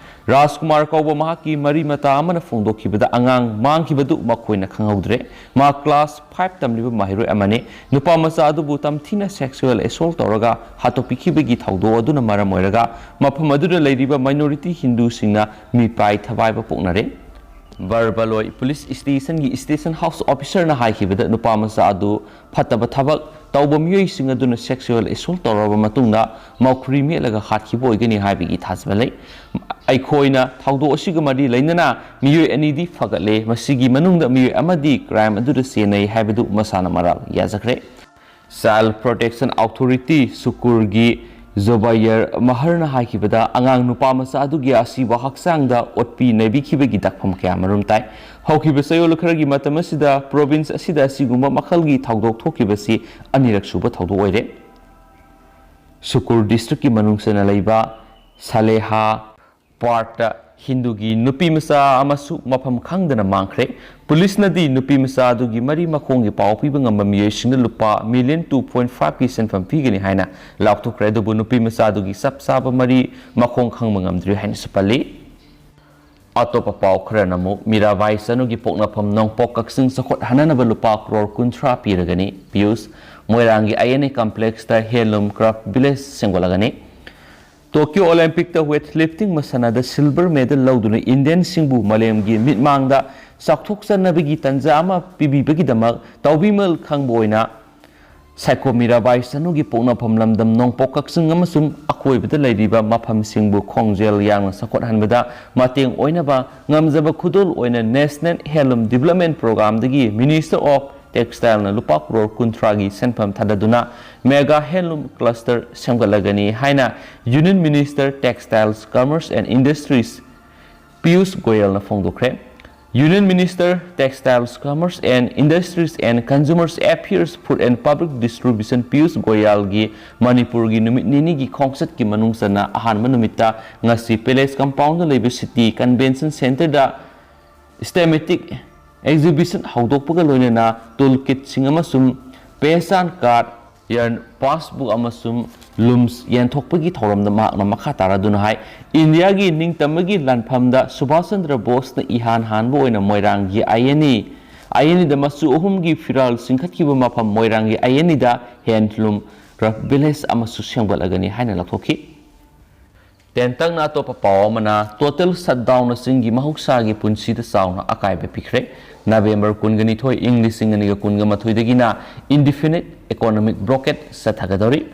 ꯔꯥꯖꯀꯨꯃꯥꯔ ꯀꯧꯕ ꯃꯍꯥꯛꯀꯤ ꯃꯔꯤ ꯃꯇꯥ ꯑꯃꯅ ꯐꯣꯡꯗꯣꯛꯈꯤꯕꯗ, ꯑꯉꯥꯡ ꯃꯥꯡꯈꯤꯕꯗꯨ ꯃꯈꯣꯏꯅ ꯈꯪꯍꯧꯗ꯭ꯔꯦ꯫ ꯃꯍꯥꯛ class five ꯇꯝꯂꯤꯕ ꯃꯍꯩꯔꯣꯏ ꯑꯃꯅꯤ꯫ ꯅꯨꯄꯥ ꯃꯆꯥ ꯑꯗꯨꯕꯨ ꯇꯝꯊꯤꯅ sexual assault ꯇꯧꯔꯒ ꯍꯥꯠꯇꯣꯛꯄꯤꯈꯤꯕꯒꯤ ꯊꯧꯗꯣꯛ ꯑꯗꯨꯅ ꯃꯔꯝ ꯑꯣꯏꯔꯒ ꯃꯐꯝ ꯑꯗꯨꯗ ꯂꯩꯔꯤꯕ minority ꯍꯤꯟꯗꯨꯁꯤꯡꯅ ꯃꯤꯄꯥꯏ ꯊꯕꯥꯏꯕ ꯄꯣꯛꯅꯔꯦ꯫ ꯕꯔꯕꯥꯂꯣꯏ police stationꯒꯤ station house officerꯅ ꯍꯥꯏꯈꯤꯕꯗ, ꯅꯨꯄꯥ ꯃꯆꯥ ꯑꯗꯨ ꯐꯠꯇꯕ ꯊꯕꯛ ꯇꯧꯕ ꯃꯤꯑꯣꯏꯁꯤꯡ ꯑꯗꯨꯅ sexual assault ꯇꯧꯔꯕ ꯃꯇꯨꯡꯗ ꯃꯈꯨꯔꯤ ꯃꯦꯠꯂꯒ ꯍꯥꯠꯈꯤꯕ ꯑꯣꯏꯒꯅꯤ ꯍꯥꯏꯕꯒꯤ ꯊꯥꯖꯕ ꯂꯩ꯫ ꯑꯩꯈꯣꯏꯅ ꯊꯧꯗꯣꯛ ꯑꯁꯤꯒ ꯃꯔꯤ ꯂꯩꯅꯅ ꯃꯤꯑꯣꯏ ꯑꯅꯤꯗꯤ ꯐꯒꯠꯂꯦ, ꯃꯁꯤꯒꯤ ꯃꯅꯨꯡꯗ ꯃꯤꯑꯣꯏ ꯑꯃꯗꯤ crime ꯑꯗꯨꯗ ꯆꯦꯟꯅꯩ ꯍꯥꯏꯕꯗꯨ ꯃꯁꯥꯅ ꯃꯔꯥꯜ ꯌꯥꯖꯈ꯭ꯔꯦ꯫ Child Protection Authority ꯁꯨꯀꯨꯔꯒꯤ ꯖꯣꯕꯥꯌꯔ ꯃꯍꯔꯅ ꯍꯥꯏꯈꯤꯕꯗ, ꯑꯉꯥꯡ ꯅꯨꯄꯥ ꯃꯆꯥ ꯑꯗꯨꯒꯤ ꯑꯁꯤꯕ ꯍꯛꯆꯥꯡꯗ ꯑꯣꯠꯄꯤ ꯅꯩꯕꯤꯈꯤꯕꯒꯤ ꯗꯥꯛꯐꯝ ꯀꯌꯥꯃꯔꯨꯝ ꯇꯥꯏ꯫ ꯍꯧꯈꯤꯕ ꯆꯌꯣꯜ ꯈꯔꯒꯤ ꯃꯇꯝ ꯑꯁꯤꯗ province ꯑꯁꯤꯗ ꯑꯁꯤꯒꯨꯝꯕ ꯃꯈꯜꯒꯤ ꯊꯧꯗꯣꯛ ꯊꯣꯛꯈꯤꯕꯁꯤ ꯑꯅꯤꯔꯛ ꯁꯨꯕ ꯊꯧꯗꯣꯛ ꯑꯣꯏꯔꯦ꯫ ꯁꯨꯀꯨꯔ districtꯀꯤ ꯃꯅꯨꯡ ꯆꯟꯅ ꯂꯩꯕ ꯁꯥꯂꯦꯍꯥ part ꯍꯤꯟꯗꯨꯒꯤ ꯅꯨꯄꯤ ꯃꯆꯥ ꯑꯃꯁꯨ ꯃꯐꯝ ꯈꯪꯗꯅ ꯃꯥꯡꯈ꯭ꯔꯦ꯫ ꯄꯨꯂꯤꯁꯅꯗꯤ ꯅꯨꯄꯤ ꯃꯆꯥ ꯑꯗꯨꯒꯤ ꯃꯔꯤ ꯃꯈꯣꯡꯒꯤ ꯄꯥꯎ ꯄꯤꯕ ꯉꯝꯕ ꯃꯤꯑꯣꯏꯁꯤꯡꯅ ꯂꯨꯄꯥ ꯃꯤꯂꯤꯌꯟ ꯇꯨ ꯄꯣꯏꯟꯠ ꯐꯥꯏꯚꯀꯤ ꯁꯦꯟꯐꯝ ꯄꯤꯒꯅꯤ ꯍꯥꯏꯅ ꯂꯥꯎꯊꯣꯛꯈ꯭ꯔꯦ꯫ ꯑꯗꯨꯕꯨ ꯅꯨꯄꯤ ꯃꯆꯥ ꯑꯗꯨꯒꯤ ꯆꯞ ꯆꯥꯕ ꯃꯔꯤ ꯃꯈꯣꯡ ꯈꯪꯕ ꯉꯝꯗ꯭ꯔꯤ ꯍꯥꯏꯅꯁꯨ ꯄꯜꯂꯤ꯫ ꯑꯇꯣꯞꯄ ꯄꯥꯎ ꯈꯔꯅ ꯑꯃꯨꯛ ꯃꯤꯔꯥꯕꯥꯏ ꯆꯅꯨꯒꯤ ꯄꯣꯛꯅꯐꯝ ꯅꯣꯡꯄꯣꯛ ꯀꯛꯆꯤꯡ ꯆꯥꯎꯈꯠꯍꯟꯅꯅꯕ ꯂꯨꯄꯥ ꯀ꯭ꯔꯣꯔ ꯀꯨꯟꯊ꯭ꯔꯥ ꯄꯤꯔꯒꯅꯤ꯫ ꯄꯤꯌꯨꯁ ꯃꯣꯏꯔꯥꯡꯒꯤ ꯑꯥꯏ ꯑꯦꯟ ꯑꯦ ꯀꯝꯄ꯭ꯂꯦꯛꯁꯇ ꯍꯦꯟꯂꯨꯝ ꯀ꯭ꯔꯥꯐ ꯚꯤꯂꯦꯖ ꯁꯦꯝꯒꯠꯂꯒꯅꯤ꯫ ꯇꯣꯀꯤꯌꯣ ꯑꯣꯂꯦꯝꯄꯤꯛꯇ ꯋꯦꯠ ꯂꯤꯐꯇꯤꯡ ꯃꯁꯥꯟꯅꯗ ꯁꯤꯜꯚꯔ ꯃꯦꯗꯜ ꯂꯧꯗꯨꯅ ꯏꯟꯗꯤꯌꯟꯁꯤꯡꯕꯨ ꯃꯥꯂꯦꯝꯒꯤ ꯃꯤꯠꯃꯥꯡꯗ ꯆꯥꯎꯊꯣꯛꯆꯅꯕꯒꯤ ꯇꯥꯟꯖꯥ ꯑꯃ ꯄꯤꯕꯤꯕꯒꯤꯗꯃꯛ ꯇꯥꯎꯕꯤꯃꯜ ꯈꯪꯕ ꯑꯣꯏꯅ ꯁꯥꯏꯈꯣ ꯃꯤꯔꯥꯕꯥꯏ ꯆꯅꯨꯒꯤ ꯄꯣꯛꯅꯐꯝ ꯂꯝꯗꯝ ꯅꯣꯡꯄꯣꯛ ꯀꯛꯆꯤꯡ ꯑꯃꯁꯨꯡ ꯑꯀꯣꯏꯕꯗ ꯂꯩꯔꯤꯕ ꯃꯐꯝꯁꯤꯡꯕꯨ ꯈꯣꯡꯖꯦꯜ ꯌꯥꯡꯅ ꯆꯥꯎꯈꯠꯍꯟꯕꯗ ꯃꯇꯦꯡ ꯑꯣꯏꯅꯕ ꯉꯝꯖꯕ ꯈꯨꯗꯣꯜ ꯑꯣꯏꯅ National Handloom Development Programꯗꯒꯤ Minister of Textileꯅ ꯂꯨꯄꯥ ꯀ꯭ꯔꯣꯔ ꯀꯨꯟꯊ꯭ꯔꯥꯒꯤ ꯁꯦꯟꯐꯝ ꯊꯥꯗꯗꯨꯅ Mega Handloom Cluster ꯁꯦꯝꯒꯠꯂꯒꯅꯤ ꯍꯥꯏꯅ Union Minister Textiles, Commerce and Industries Piyush ꯒꯣꯌꯜꯅ ꯐꯣꯡꯗꯣꯛꯈ꯭ꯔꯦ꯫ Union Minister Textiles, Commerce and Industries and Consumers Affairs, Food and Public Distribution Piyush ꯒꯣꯌꯜꯒꯤ ꯃꯅꯤꯄꯨꯔꯒꯤ ꯅꯨꯃꯤꯠ ꯅꯤꯅꯤꯒꯤ ꯈꯣꯡꯆꯠꯀꯤ ꯃꯅꯨꯡ ꯆꯟꯅ ꯑꯍꯥꯟꯕ ꯅꯨꯃꯤꯠꯇ ꯉꯁꯤ Palace Compoundꯗ ꯂꯩꯕ City Convention Centreꯗ systematic exhibition ꯍꯧꯗꯣꯛꯄꯒ ꯂꯣꯏꯅꯅ tool kitꯁꯤꯡ ꯑꯃꯁꯨꯡ ꯄꯦꯁꯥꯟ ꯀꯥꯔꯗ, ꯌꯔꯟ ꯄꯥꯁꯕꯨꯛ ꯑꯃꯁꯨꯡ ꯂꯨꯝꯁ ꯌꯦꯟꯊꯣꯛꯄꯒꯤ ꯊꯧꯔꯝꯗ ꯃꯍꯥꯛꯅ ꯃꯈꯥ ꯇꯥꯔꯗꯨꯅ ꯍꯥꯏ, ꯏꯟꯗꯤꯌꯥꯒꯤ ꯅꯤꯡꯇꯝꯕꯒꯤ ꯂꯥꯟꯐꯝꯗ ꯁꯨꯚꯥꯁ ꯆꯟꯗ꯭ꯔ ꯕꯣꯁꯅ ꯏꯍꯥꯟ ꯍꯥꯟꯕ ꯑꯣꯏꯅ ꯃꯣꯏꯔꯥꯡꯒꯤ I N E, I and ꯏꯗ ꯃꯆꯨ ꯑꯍꯨꯝꯒꯤ ꯐꯤꯔꯥꯜ ꯆꯤꯡꯈꯠꯈꯤꯕ ꯃꯐꯝ ꯃꯣꯏꯔꯥꯡꯒꯤ ꯑꯥꯏ ꯑꯦꯟ ꯏꯗ ꯍꯦꯟꯂꯨꯝ ꯀ꯭ꯔꯥꯐ ꯚꯤꯂꯦꯖ ꯑꯃꯁꯨ ꯁꯦꯝꯒꯠꯂꯒꯅꯤ ꯍꯥꯏꯅ ꯂꯥꯎꯊꯣꯛꯈꯤ꯫ ꯇꯦꯟꯇꯛꯅ ꯑꯇꯣꯞꯄ ꯄꯥꯎ ꯑꯃꯅ, total shutdownꯅ ꯆꯤꯡꯒꯤ ꯃꯍꯧꯁꯥꯒꯤ ꯄꯨꯟꯁꯤꯗ ꯆꯥꯎꯅ ꯑꯀꯥꯏꯕ ꯄꯤꯈ꯭ꯔꯦ꯫ ꯅꯕꯦꯝꯕꯔ ꯀꯨꯟꯒꯅꯤꯊꯣꯏ, ꯏꯪ ꯂꯤꯁꯤꯡ ꯑꯅꯤꯒ ꯀꯨꯟꯒ ꯃꯥꯊꯣꯏꯗꯒꯤꯅ indefinite economic blockade ꯆꯠꯊꯒꯗꯧꯔꯤ꯫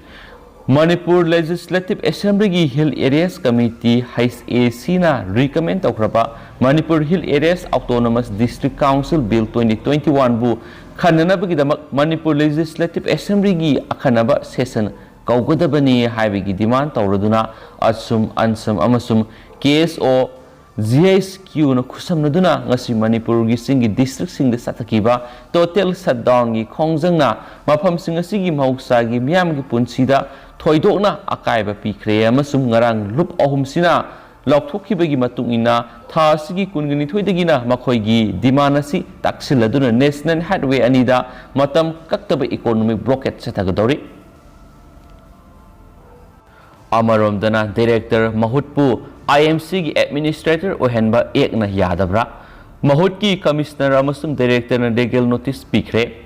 Manipur Legislative Assemblyꯒꯤ Hill Areas Committee, H A Cꯅ recommend ꯇꯧꯈ꯭ꯔꯕ Manipur Hill Areas Autonomous District Council Bill twenty twenty-oneꯕꯨ ꯈꯟꯅꯅꯕꯒꯤꯗꯃꯛ Manipur Legislative Assemblyꯒꯤ ꯑꯈꯟꯅꯕ session ꯀꯧꯒꯗꯕꯅꯤ ꯍꯥꯏꯕꯒꯤ demand ꯇꯧꯔꯗꯨꯅ ꯑꯁꯨꯝ, ꯑꯟꯁꯝ ꯑꯃꯁꯨꯡ ꯀꯦ ꯑꯦꯁ ꯑꯣ, ꯖꯤ ꯑꯩꯆ ꯀ꯭ꯌꯨꯅ ꯈꯨꯠꯁꯝꯅꯗꯨꯅ ꯉꯁꯤ ꯃꯅꯤꯄꯨꯔꯒꯤ ꯆꯤꯡꯒꯤ districtꯁꯤꯡꯗ ꯆꯠꯊꯈꯤꯕ total shutdownꯒꯤ ꯈꯣꯡꯖꯪꯅ ꯃꯐꯝꯁꯤꯡ ꯑꯁꯤꯒꯤ ꯃꯍꯧꯁꯥꯒꯤ ꯃꯤꯌꯥꯝꯒꯤ ꯄꯨꯟꯁꯤꯗ ꯊꯣꯏꯗꯣꯛꯅ ꯑꯀꯥꯏꯕ ꯄꯤꯈ꯭ꯔꯦ ꯑꯃꯁꯨꯡ ꯉꯔꯥꯡ ꯂꯨꯞ ꯑꯍꯨꯝꯁꯤꯅ ꯂꯥꯎꯊꯣꯛꯈꯤꯕꯒꯤ ꯃꯇꯨꯡ ꯏꯟꯅ, ꯊꯥ ꯑꯁꯤꯒꯤ ꯀꯨꯟꯒ ꯅꯤꯊꯣꯏꯗꯒꯤꯅ ꯃꯈꯣꯏꯒꯤ demand ꯑꯁꯤ ꯇꯥꯛꯁꯤꯜꯂꯗꯨꯅ National Highway ꯑꯅꯤꯗ ꯃꯇꯝ ꯀꯛꯇꯕ economic blockade ꯆꯠꯊꯒꯗꯧꯔꯤ꯫ ꯑꯃꯔꯣꯝꯗꯅ, Director ꯃꯍꯨꯠꯄꯨ IMCꯒꯤ Administrator ꯑꯣꯏꯍꯟꯕ Actꯅ ꯌꯥꯗꯕ꯭ꯔꯥ? ꯃꯍꯨꯠꯀꯤ Commissioner ꯑꯃꯁꯨꯡ Directorꯅ legal notice ꯄꯤꯈ꯭ꯔꯦ꯫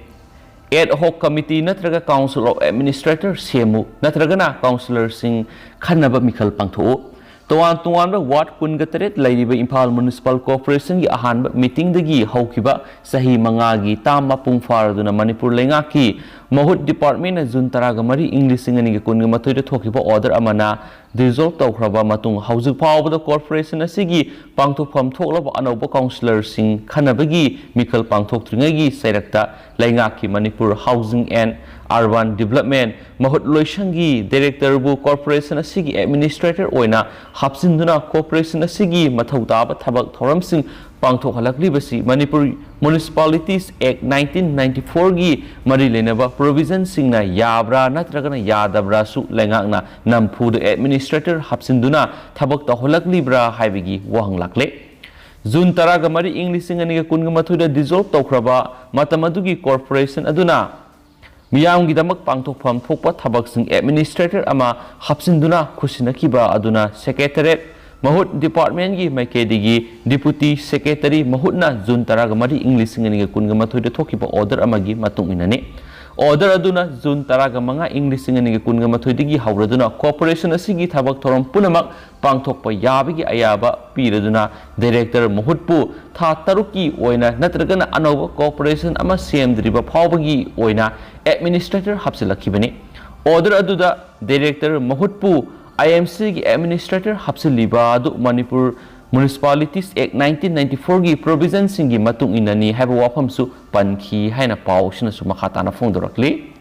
Ad hoc committee ꯅꯠꯇ꯭ꯔꯒ Council of Administrator ꯁꯦꯝꯃꯨ, ꯅꯠꯇ꯭ꯔꯒꯅ councillorꯁꯤꯡ ꯈꯟꯅꯕ ꯃꯤꯈꯜ ꯄꯥꯡꯊꯣꯛꯎ꯫ ꯇꯣꯉꯥꯟ ꯇꯣꯉꯥꯟꯕ ward ꯀꯨꯟꯒ ꯇꯔꯦꯠ ꯂꯩꯔꯤꯕ ꯏꯝꯐꯥꯜ Municipal Corporationꯒꯤ ꯑꯍꯥꯟꯕ meetingꯗꯒꯤ ꯍꯧꯈꯤꯕ ꯆꯍꯤ ꯃꯉꯥꯒꯤ term ꯃꯄꯨꯡ ꯐꯥꯔꯗꯨꯅ ꯃꯅꯤꯄꯨꯔ ꯂꯩꯉꯥꯛꯀꯤ ꯃꯍꯨꯠ departmentꯅ June ꯇꯔꯥꯒ ꯃꯔꯤ, ꯏꯪ ꯂꯤꯁꯤꯡ ꯑꯅꯤꯒ ꯀꯨꯟꯒ ꯃꯥꯊꯣꯏꯗ ꯊꯣꯛꯈꯤꯕ order ꯑꯃꯅ dissolve ꯇꯧꯈ꯭ꯔꯕ ꯃꯇꯨꯡ, ꯍꯧꯖꯤꯛ ꯐꯥꯎꯕꯗ corporation ꯑꯁꯤꯒꯤ ꯄꯥꯡꯊꯣꯛꯐꯝ ꯊꯣꯛꯂꯕ ꯑꯅꯧꯕ councillorꯁꯤꯡ ꯈꯟꯅꯕꯒꯤ ꯃꯤꯈꯜ ꯄꯥꯡꯊꯣꯛꯇ꯭ꯔꯤꯉꯩꯒꯤ ꯆꯩꯔꯛꯇ, ꯂꯩꯉꯥꯛꯀꯤ Manipur Housing and Urban Development ꯃꯍꯨꯠ ꯂꯣꯏꯁꯪꯒꯤ Directorꯕꯨ corporation ꯑꯁꯤꯒꯤ Administrator ꯑꯣꯏꯅ ꯍꯥꯞꯆꯤꯟꯗꯨꯅ corporation ꯑꯁꯤꯒꯤ ꯃꯊꯧ ꯇꯥꯕ ꯊꯕꯛ ꯊꯧꯔꯝꯁꯤꯡ ꯄꯥꯡꯊꯣꯛꯍꯜꯂꯛꯂꯤꯕꯁꯤ Manipur Municipalities Act nineteen ninety fourꯒꯤ ꯃꯔꯤ ꯂꯩꯅꯕ provisionꯁꯤꯡꯅ ꯌꯥꯕ꯭ꯔꯥ ꯅꯠꯇ꯭ꯔꯒꯅ ꯌꯥꯗꯕ꯭ꯔꯥꯁꯨ ꯂꯩꯉꯥꯛꯅ ꯅꯝꯐꯨꯗ Administrator ꯍꯥꯞꯆꯤꯟꯗꯨꯅ ꯊꯕꯛ ꯇꯧꯍꯜꯂꯛꯂꯤꯕ꯭ꯔꯥ ꯍꯥꯏꯕꯒꯤ ꯋꯥꯍꯪ ꯂꯥꯛꯂꯦ꯫ June ꯇꯔꯥꯒ ꯃꯔꯤ, ꯏꯪ ꯂꯤꯁꯤꯡ ꯑꯅꯤꯒ ꯀꯨꯟꯒ ꯃꯥꯊꯣꯏꯗ dissolve ꯇꯧꯈ꯭ꯔꯕ ꯃꯇꯝ ꯑꯗꯨꯒꯤ corporation ꯑꯗꯨꯅ ꯃꯤꯌꯥꯝꯒꯤꯗꯃꯛ ꯄꯥꯡꯊꯣꯛꯐꯝ ꯊꯣꯛꯄ ꯊꯕꯛꯁꯤꯡ Administrator ꯑꯃ ꯍꯥꯞꯆꯤꯟꯗꯨꯅ ꯈꯨꯠꯁꯤꯟꯅꯈꯤꯕ ꯑꯗꯨꯅ Secretariat ꯃꯍꯨꯠ departmentꯀꯤ ꯃꯥꯏꯀꯩꯗꯒꯤ Deputy Secretary ꯃꯍꯨꯠꯅ June ꯇꯔꯥꯒ ꯃꯔꯤ, ꯏꯪ ꯂꯤꯁꯤꯡ ꯑꯅꯤꯒ ꯀꯨꯟꯒ ꯃꯥꯊꯣꯏꯗ ꯊꯣꯛꯈꯤꯕ order ꯑꯃꯒꯤ ꯃꯇꯨꯡ ꯏꯟꯅꯅꯤ꯫ Order ꯑꯗꯨꯅ June ꯇꯔꯥꯒ ꯃꯉꯥ, ꯏꯪ ꯂꯤꯁꯤꯡ ꯑꯅꯤꯒ ꯀꯨꯟꯒ ꯃꯥꯊꯣꯏꯗꯒꯤ ꯍꯧꯔꯗꯨꯅ corporation ꯑꯁꯤꯒꯤ ꯊꯕꯛ ꯊꯧꯔꯝ ꯄꯨꯝꯅꯃꯛ ꯄꯥꯡꯊꯣꯛꯄ ꯌꯥꯕꯒꯤ ꯑꯌꯥꯕ ꯄꯤꯔꯗꯨꯅ Director ꯃꯍꯨꯠꯄꯨ ꯊꯥ ꯇꯔꯨꯛꯀꯤ ꯑꯣꯏꯅ ꯅꯠꯇ꯭ꯔꯒꯅ ꯑꯅꯧꯕ corporation ꯑꯃ ꯁꯦꯝꯗ꯭ꯔꯤꯕ ꯐꯥꯎꯕꯒꯤ ꯑꯣꯏꯅ Administrator ꯍꯥꯞꯆꯤꯜꯂꯛꯈꯤꯕꯅꯤ꯫ Order ꯑꯗꯨꯗ Director ꯃꯍꯨꯠꯄꯨ IMCꯒꯤ Administrator ꯍꯥꯞꯆꯤꯜꯂꯤꯕ ꯑꯗꯨ Manipur Municipalities Act nineteen ninety fourꯒꯤ provisionꯁꯤꯡꯒꯤ ꯃꯇꯨꯡ ꯏꯟꯅꯅꯤ ꯍꯥꯏꯕ ꯋꯥꯐꯝꯁꯨ ꯄꯟꯈꯤ ꯍꯥꯏꯅ ꯄꯥꯎꯁꯤꯅꯁꯨ ꯃꯈꯥ ꯇꯥꯅ ꯐꯣꯡꯗꯣꯔꯛꯂꯤ꯫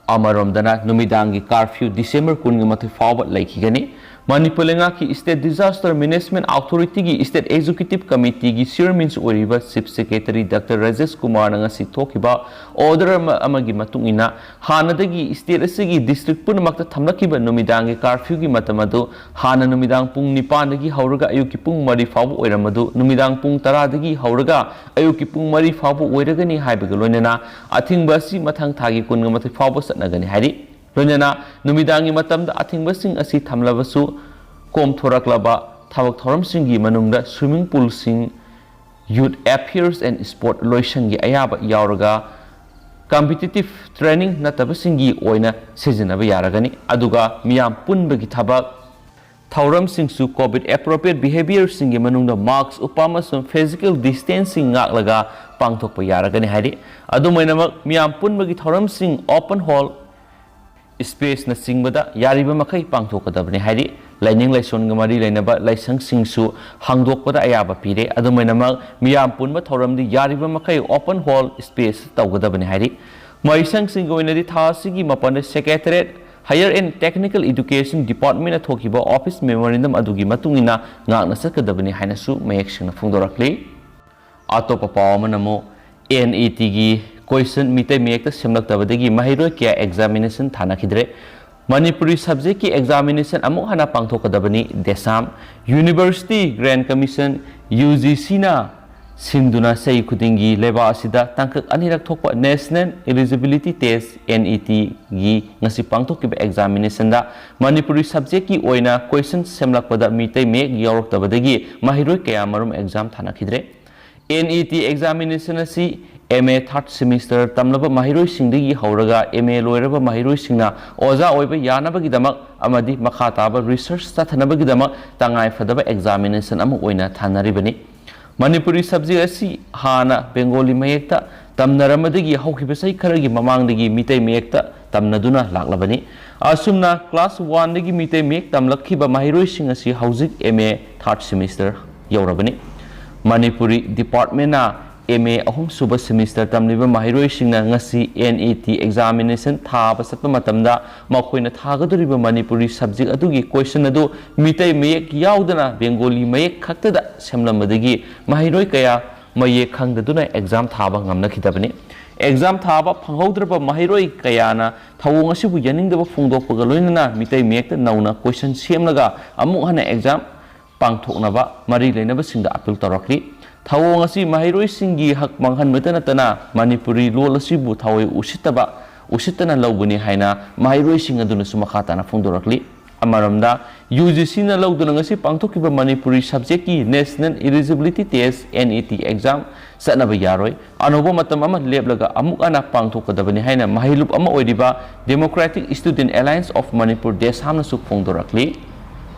ꯑꯃꯔꯣꯝꯗꯅ, ꯅꯨꯃꯤꯗꯥꯡꯒꯤ curfew December ꯀꯨꯟꯒ ꯃꯥꯊꯣꯏ ꯐꯥꯎꯕ ꯂꯩꯈꯤꯒꯅꯤ꯫ ꯃꯅꯤꯄꯨꯔ ꯂꯩꯉꯥꯛꯀꯤ State Disaster Management Authority ꯒꯤ State Executive Committee ꯒꯤ Chairman ꯁꯨ ꯑꯣꯏꯔꯤꯕ Chief Secretary Doctor ꯔꯥꯖꯦꯁ ꯀꯨꯃꯥꯔꯅ ꯉꯁꯤ ꯊꯣꯛꯈꯤꯕ order ꯑꯃ, ꯑꯃꯒꯤ ꯃꯇꯨꯡ ꯏꯟꯅ, ꯍꯥꯟꯅꯗꯒꯤ state ꯑꯁꯤꯒꯤ district ꯄꯨꯝꯅꯃꯛꯇ ꯊꯝꯂꯛꯈꯤꯕ ꯅꯨꯃꯤꯗꯥꯡꯒꯤ curfew ꯒꯤ ꯃꯇꯝ ꯑꯗꯨ ꯍꯥꯟꯅ ꯅꯨꯃꯤꯗꯥꯡ ꯄꯨꯡ ꯅꯤꯄꯥꯟꯗꯒꯤ ꯍꯧꯔꯒ ꯑꯌꯨꯛꯀꯤ ꯄꯨꯡ ꯃꯔꯤ ꯐꯥꯎꯕ ꯑꯣꯏꯔꯝꯕꯗꯨ ꯅꯨꯃꯤꯗꯥꯡ ꯄꯨꯡ ꯇꯔꯥꯗꯒꯤ ꯍꯧꯔꯒ ꯑꯌꯨꯛꯀꯤ ꯄꯨꯡ ꯃꯔꯤ ꯐꯥꯎꯕ ꯑꯣꯏꯔꯒꯅꯤ ꯍꯥꯏꯕꯒ ꯂꯣꯏꯅꯅ ꯑꯊꯤꯡꯕ ꯑꯁꯤ ꯃꯊꯪ ꯊꯥꯒꯤ ꯀꯨꯟꯃꯥꯊꯣꯏ ꯐꯥꯎꯕ ꯆꯠꯅꯒꯅꯤ ꯍꯥꯏꯔꯤ꯫ ꯂꯣꯏꯅꯅ ꯅꯨꯃꯤꯗꯥꯡꯒꯤ ꯃꯇꯝꯗ ꯑꯊꯤꯡꯕꯁꯤꯡ ꯑꯁꯤ ꯊꯝꯂꯕꯁꯨ, ꯀꯣꯝꯊꯣꯔꯛꯂꯕ ꯊꯕꯛ ꯊꯧꯔꯝꯁꯤꯡꯒꯤ ꯃꯅꯨꯡꯗ swimming pool ꯁꯤꯡ, Youth Affairs and Sport ꯂꯣꯏꯁꯪꯒꯤ ꯑꯌꯥꯕ ꯌꯥꯎꯔꯒ competitive training ꯅꯠꯇꯕꯁꯤꯡꯒꯤ ꯑꯣꯏꯅ ꯁꯤꯖꯤꯟꯅꯕ ꯌꯥꯔꯒꯅꯤ꯫ ꯑꯗꯨꯒ ꯃꯤꯌꯥꯝ ꯄꯨꯟꯕꯒꯤ ꯊꯕꯛ ꯊꯧꯔꯝꯁꯤꯡꯁꯨ COVID appropriate behavior ꯁꯤꯡꯒꯤ ꯃꯅꯨꯡꯗ mask ꯎꯞꯄ ꯑꯃꯁꯨꯡ physical distancing ꯉꯥꯛꯂꯒ ꯄꯥꯡꯊꯣꯛꯄ ꯌꯥꯔꯒꯅꯤ ꯍꯥꯏꯔꯤ꯫ ꯑꯗꯨꯝ ꯑꯣꯏꯅꯃꯛ, ꯃꯤꯌꯥꯝ ꯄꯨꯟꯕꯒꯤ ꯊꯧꯔꯝꯁꯤꯡ open hall, space ꯅꯆꯤꯡꯕꯗ ꯌꯥꯔꯤꯕ ꯃꯈꯩ ꯄꯥꯡꯊꯣꯛꯀꯗꯕꯅꯤ ꯍꯥꯏꯔꯤ꯫ ꯂꯥꯏꯅꯤꯡ ꯂꯥꯏꯁꯣꯟꯒ ꯃꯔꯤ ꯂꯩꯅꯕ ꯂꯥꯏꯁꯪꯁꯤꯡꯁꯨ ꯍꯥꯡꯗꯣꯛꯄꯗ ꯑꯌꯥꯕ ꯄꯤꯔꯦ꯫ ꯑꯗꯨꯝ ꯑꯣꯏꯅꯃꯛ, ꯃꯤꯌꯥꯝ ꯄꯨꯟꯕ ꯊꯧꯔꯝꯗꯤ ꯌꯥꯔꯤꯕ ꯃꯈꯩ open hall space ꯇꯧꯒꯗꯕꯅꯤ ꯍꯥꯏꯔꯤ꯫ ꯃꯍꯩꯁꯪꯁꯤꯡꯒꯤ ꯑꯣꯏꯅꯗꯤ ꯊꯥ ꯑꯁꯤꯒꯤ ꯃꯥꯄꯟꯗ Secretariat, Higher and Technical Education Department ꯅ ꯊꯣꯛꯈꯤꯕ office memorandum ꯑꯗꯨꯒꯤ ꯃꯇꯨꯡ ꯏꯟꯅ ꯉꯥꯛꯅ ꯆꯠꯀꯗꯕꯅꯤ ꯍꯥꯏꯅꯁꯨ ꯃꯌꯦꯛ ꯁꯦꯡꯅ ꯐꯣꯡꯗꯣꯔꯛꯂꯤ꯫ ꯑꯇꯣꯞꯄ ꯄꯥꯎ ꯑꯃꯅ ꯑꯃꯨꯛ, NET ꯒꯤ question ꯃꯤꯇꯩ ꯃꯌꯦꯛꯇ ꯁꯦꯝꯂꯛꯇꯕꯗꯒꯤ ꯃꯍꯩꯔꯣꯏ ꯀꯌꯥ examination ꯊꯥꯅꯈꯤꯗ꯭ꯔꯦ꯫ ꯃꯅꯤꯄꯨꯔꯤ subject ꯀꯤ examination ꯑꯃꯨꯛ ꯍꯟꯅ ꯄꯥꯡꯊꯣꯛꯀꯗꯕꯅꯤ꯫ DESAM, University Grant Commission, UGC ꯅ ꯁꯤꯟꯗꯨꯅ ꯆꯍꯤ ꯈꯨꯗꯤꯡꯒꯤ ꯂꯩꯕꯥꯛ ꯑꯁꯤꯗ ꯇꯥꯡꯀꯛ ꯑꯅꯤꯔꯛ ꯊꯣꯛꯄ National Eligibility Test, NET ꯒꯤ ꯉꯁꯤ ꯄꯥꯡꯊꯣꯛꯈꯤꯕ examination ꯗ ꯃꯅꯤꯄꯨꯔꯤ subject ꯀꯤ ꯑꯣꯏꯅ question ꯁꯦꯝꯂꯛꯄꯗ ꯃꯤꯇꯩ ꯃꯌꯦꯛ ꯌꯥꯎꯔꯛꯇꯕꯗꯒꯤ ꯃꯍꯩꯔꯣꯏ ꯀꯌꯥ ꯃꯔꯨꯝ exam ꯊꯥꯅꯈꯤꯗ꯭ꯔꯦ꯫ NET examination ꯑꯁꯤ MA third semester ꯇꯝꯂꯕ ꯃꯍꯩꯔꯣꯏꯁꯤꯡꯗꯒꯤ ꯍꯧꯔꯒ MA ꯂꯣꯏꯔꯕ ꯃꯍꯩꯔꯣꯏꯁꯤꯡꯅ ꯑꯣꯖꯥ ꯑꯣꯏꯕ ꯌꯥꯅꯕꯒꯤꯗꯃꯛ ꯑꯃꯗꯤ ꯃꯈꯥ ꯇꯥꯕ research ꯆꯠꯊꯅꯕꯒꯤꯗꯃꯛ ꯇꯉꯥꯏ ꯐꯗꯕ examination ꯑꯃ ꯑꯣꯏꯅ ꯊꯥꯅꯔꯤꯕꯅꯤ꯫ ꯃꯅꯤꯄꯨꯔꯤ subject ꯑꯁꯤ ꯍꯥꯟꯅ Bengali ꯃꯌꯦꯛꯇ ꯇꯝꯅꯔꯝꯕꯗꯒꯤ ꯍꯧꯈꯤꯕ ꯆꯍꯤ ꯈꯔꯒꯤ ꯃꯃꯥꯡꯗꯒꯤ ꯃꯤꯇꯩ ꯃꯌꯦꯛꯇ ꯇꯝꯅꯗꯨꯅ ꯂꯥꯛꯂꯕꯅꯤ꯫ ꯑꯁꯨꯝꯅ class one ꯗꯒꯤ ꯃꯤꯇꯩ ꯃꯌꯦꯛ ꯇꯝꯂꯛꯈꯤꯕ ꯃꯍꯩꯔꯣꯏꯁꯤꯡ ꯑꯁꯤ ꯍꯧꯖꯤꯛ MA third semester ꯌꯧꯔꯕꯅꯤ꯫ ꯃꯅꯤꯄꯨꯔꯤ department ꯅ ꯑꯦꯝ ꯑꯦ ꯑꯍꯨꯝꯁꯨꯕ ꯁꯦꯃꯤꯁꯇꯔ ꯇꯝꯂꯤꯕ ꯃꯍꯩꯔꯣꯏꯁꯤꯡꯅ ꯉꯁꯤ ꯑꯦꯟ ꯏ ꯇꯤ ꯑꯦꯛꯖꯥꯃꯤꯅꯦꯁꯟ ꯊꯥꯕ ꯆꯠꯄ ꯃꯇꯝꯗ ꯃꯈꯣꯏꯅ ꯊꯥꯒꯗꯧꯔꯤꯕ ꯃꯅꯤꯄꯨꯔꯤ ꯁꯕꯖꯦꯛ ꯑꯗꯨꯒꯤ ꯀꯣꯏꯁꯟ ꯑꯗꯨ ꯃꯤꯇꯩ ꯃꯌꯦꯛ ꯌꯥꯎꯗꯅ ꯕꯦꯡꯒꯣꯂꯤ ꯃꯌꯦꯛ ꯈꯛꯇꯗ ꯁꯦꯝꯂꯝꯕꯗꯒꯤ ꯃꯍꯩꯔꯣꯏ ꯀꯌꯥ ꯃꯌꯦꯛ ꯈꯪꯗꯗꯨꯅ ꯑꯦꯛꯖꯥꯝ ꯊꯥꯕ ꯉꯝꯅꯈꯤꯗꯕꯅꯤ꯫ ꯑꯦꯛꯖꯥꯝ ꯊꯥꯕ ꯐꯪꯍꯧꯗ꯭ꯔꯕ ꯃꯍꯩꯔꯣꯏ ꯀꯌꯥꯅ ꯊꯧꯑꯣꯡ ꯑꯁꯤꯕꯨ ꯌꯥꯅꯤꯡꯗꯕ ꯐꯣꯡꯗꯣꯛꯄꯒ ꯂꯣꯏꯅꯅ ꯃꯤꯇꯩ ꯃꯌꯦꯛꯇ ꯅꯧꯅ ꯀꯣꯏꯁꯟ ꯁꯦꯝꯂꯒ ꯑꯃꯨꯛ ꯍꯟꯅ ꯑꯦꯛꯖꯥꯝ ꯄꯥꯡꯊꯣꯛꯅꯕ ꯃꯔꯤ ꯂꯩꯅꯕꯁꯤꯡꯗ ꯑꯄꯤꯜ ꯇꯧꯔꯛꯂꯤ꯫ ꯊꯧꯑꯣꯡ ꯑꯁꯤ ꯃꯍꯩꯔꯣꯏꯁꯤꯡꯒꯤ ꯍꯛ ꯃꯥꯡꯍꯟꯕꯇ ꯅꯠꯇꯅ ꯃꯅꯤꯄꯨꯔꯤ ꯂꯣꯜ ꯑꯁꯤꯕꯨ ꯊꯑꯣꯏ ꯎꯁꯤꯠꯇꯕ, ꯎꯁꯤꯠꯇꯅ ꯂꯧꯕꯅꯤ ꯍꯥꯏꯅ ꯃꯍꯩꯔꯣꯏꯁꯤꯡ ꯑꯗꯨꯅꯁꯨ ꯃꯈꯥ ꯇꯥꯅ ꯐꯣꯡꯗꯣꯔꯛꯂꯤ꯫ ꯑꯃꯔꯣꯝꯗ, ꯌꯨ ꯖꯤ ꯁꯤꯅ ꯂꯧꯗꯨꯅ ꯉꯁꯤ ꯄꯥꯡꯊꯣꯛꯈꯤꯕ ꯃꯅꯤꯄꯨꯔꯤ ꯁꯕꯖꯦꯛꯀꯤ National Eligibility Test, N E T, exam ꯆꯠꯅꯕ ꯌꯥꯔꯣꯏ꯫ ꯑꯅꯧꯕ ꯃꯇꯝ ꯑꯃ ꯂꯦꯞꯂꯒ ꯑꯃꯨꯛ ꯍꯟꯅ ꯄꯥꯡꯊꯣꯛꯀꯗꯕꯅꯤ ꯍꯥꯏꯅ ꯃꯍꯩꯂꯨꯞ ꯑꯃ ꯑꯣꯏꯔꯤꯕ Democratic Student Alliance of Manipur, ꯗꯦꯁꯥꯝꯅꯁꯨ ꯐꯣꯡꯗꯣꯔꯛꯂꯤ꯫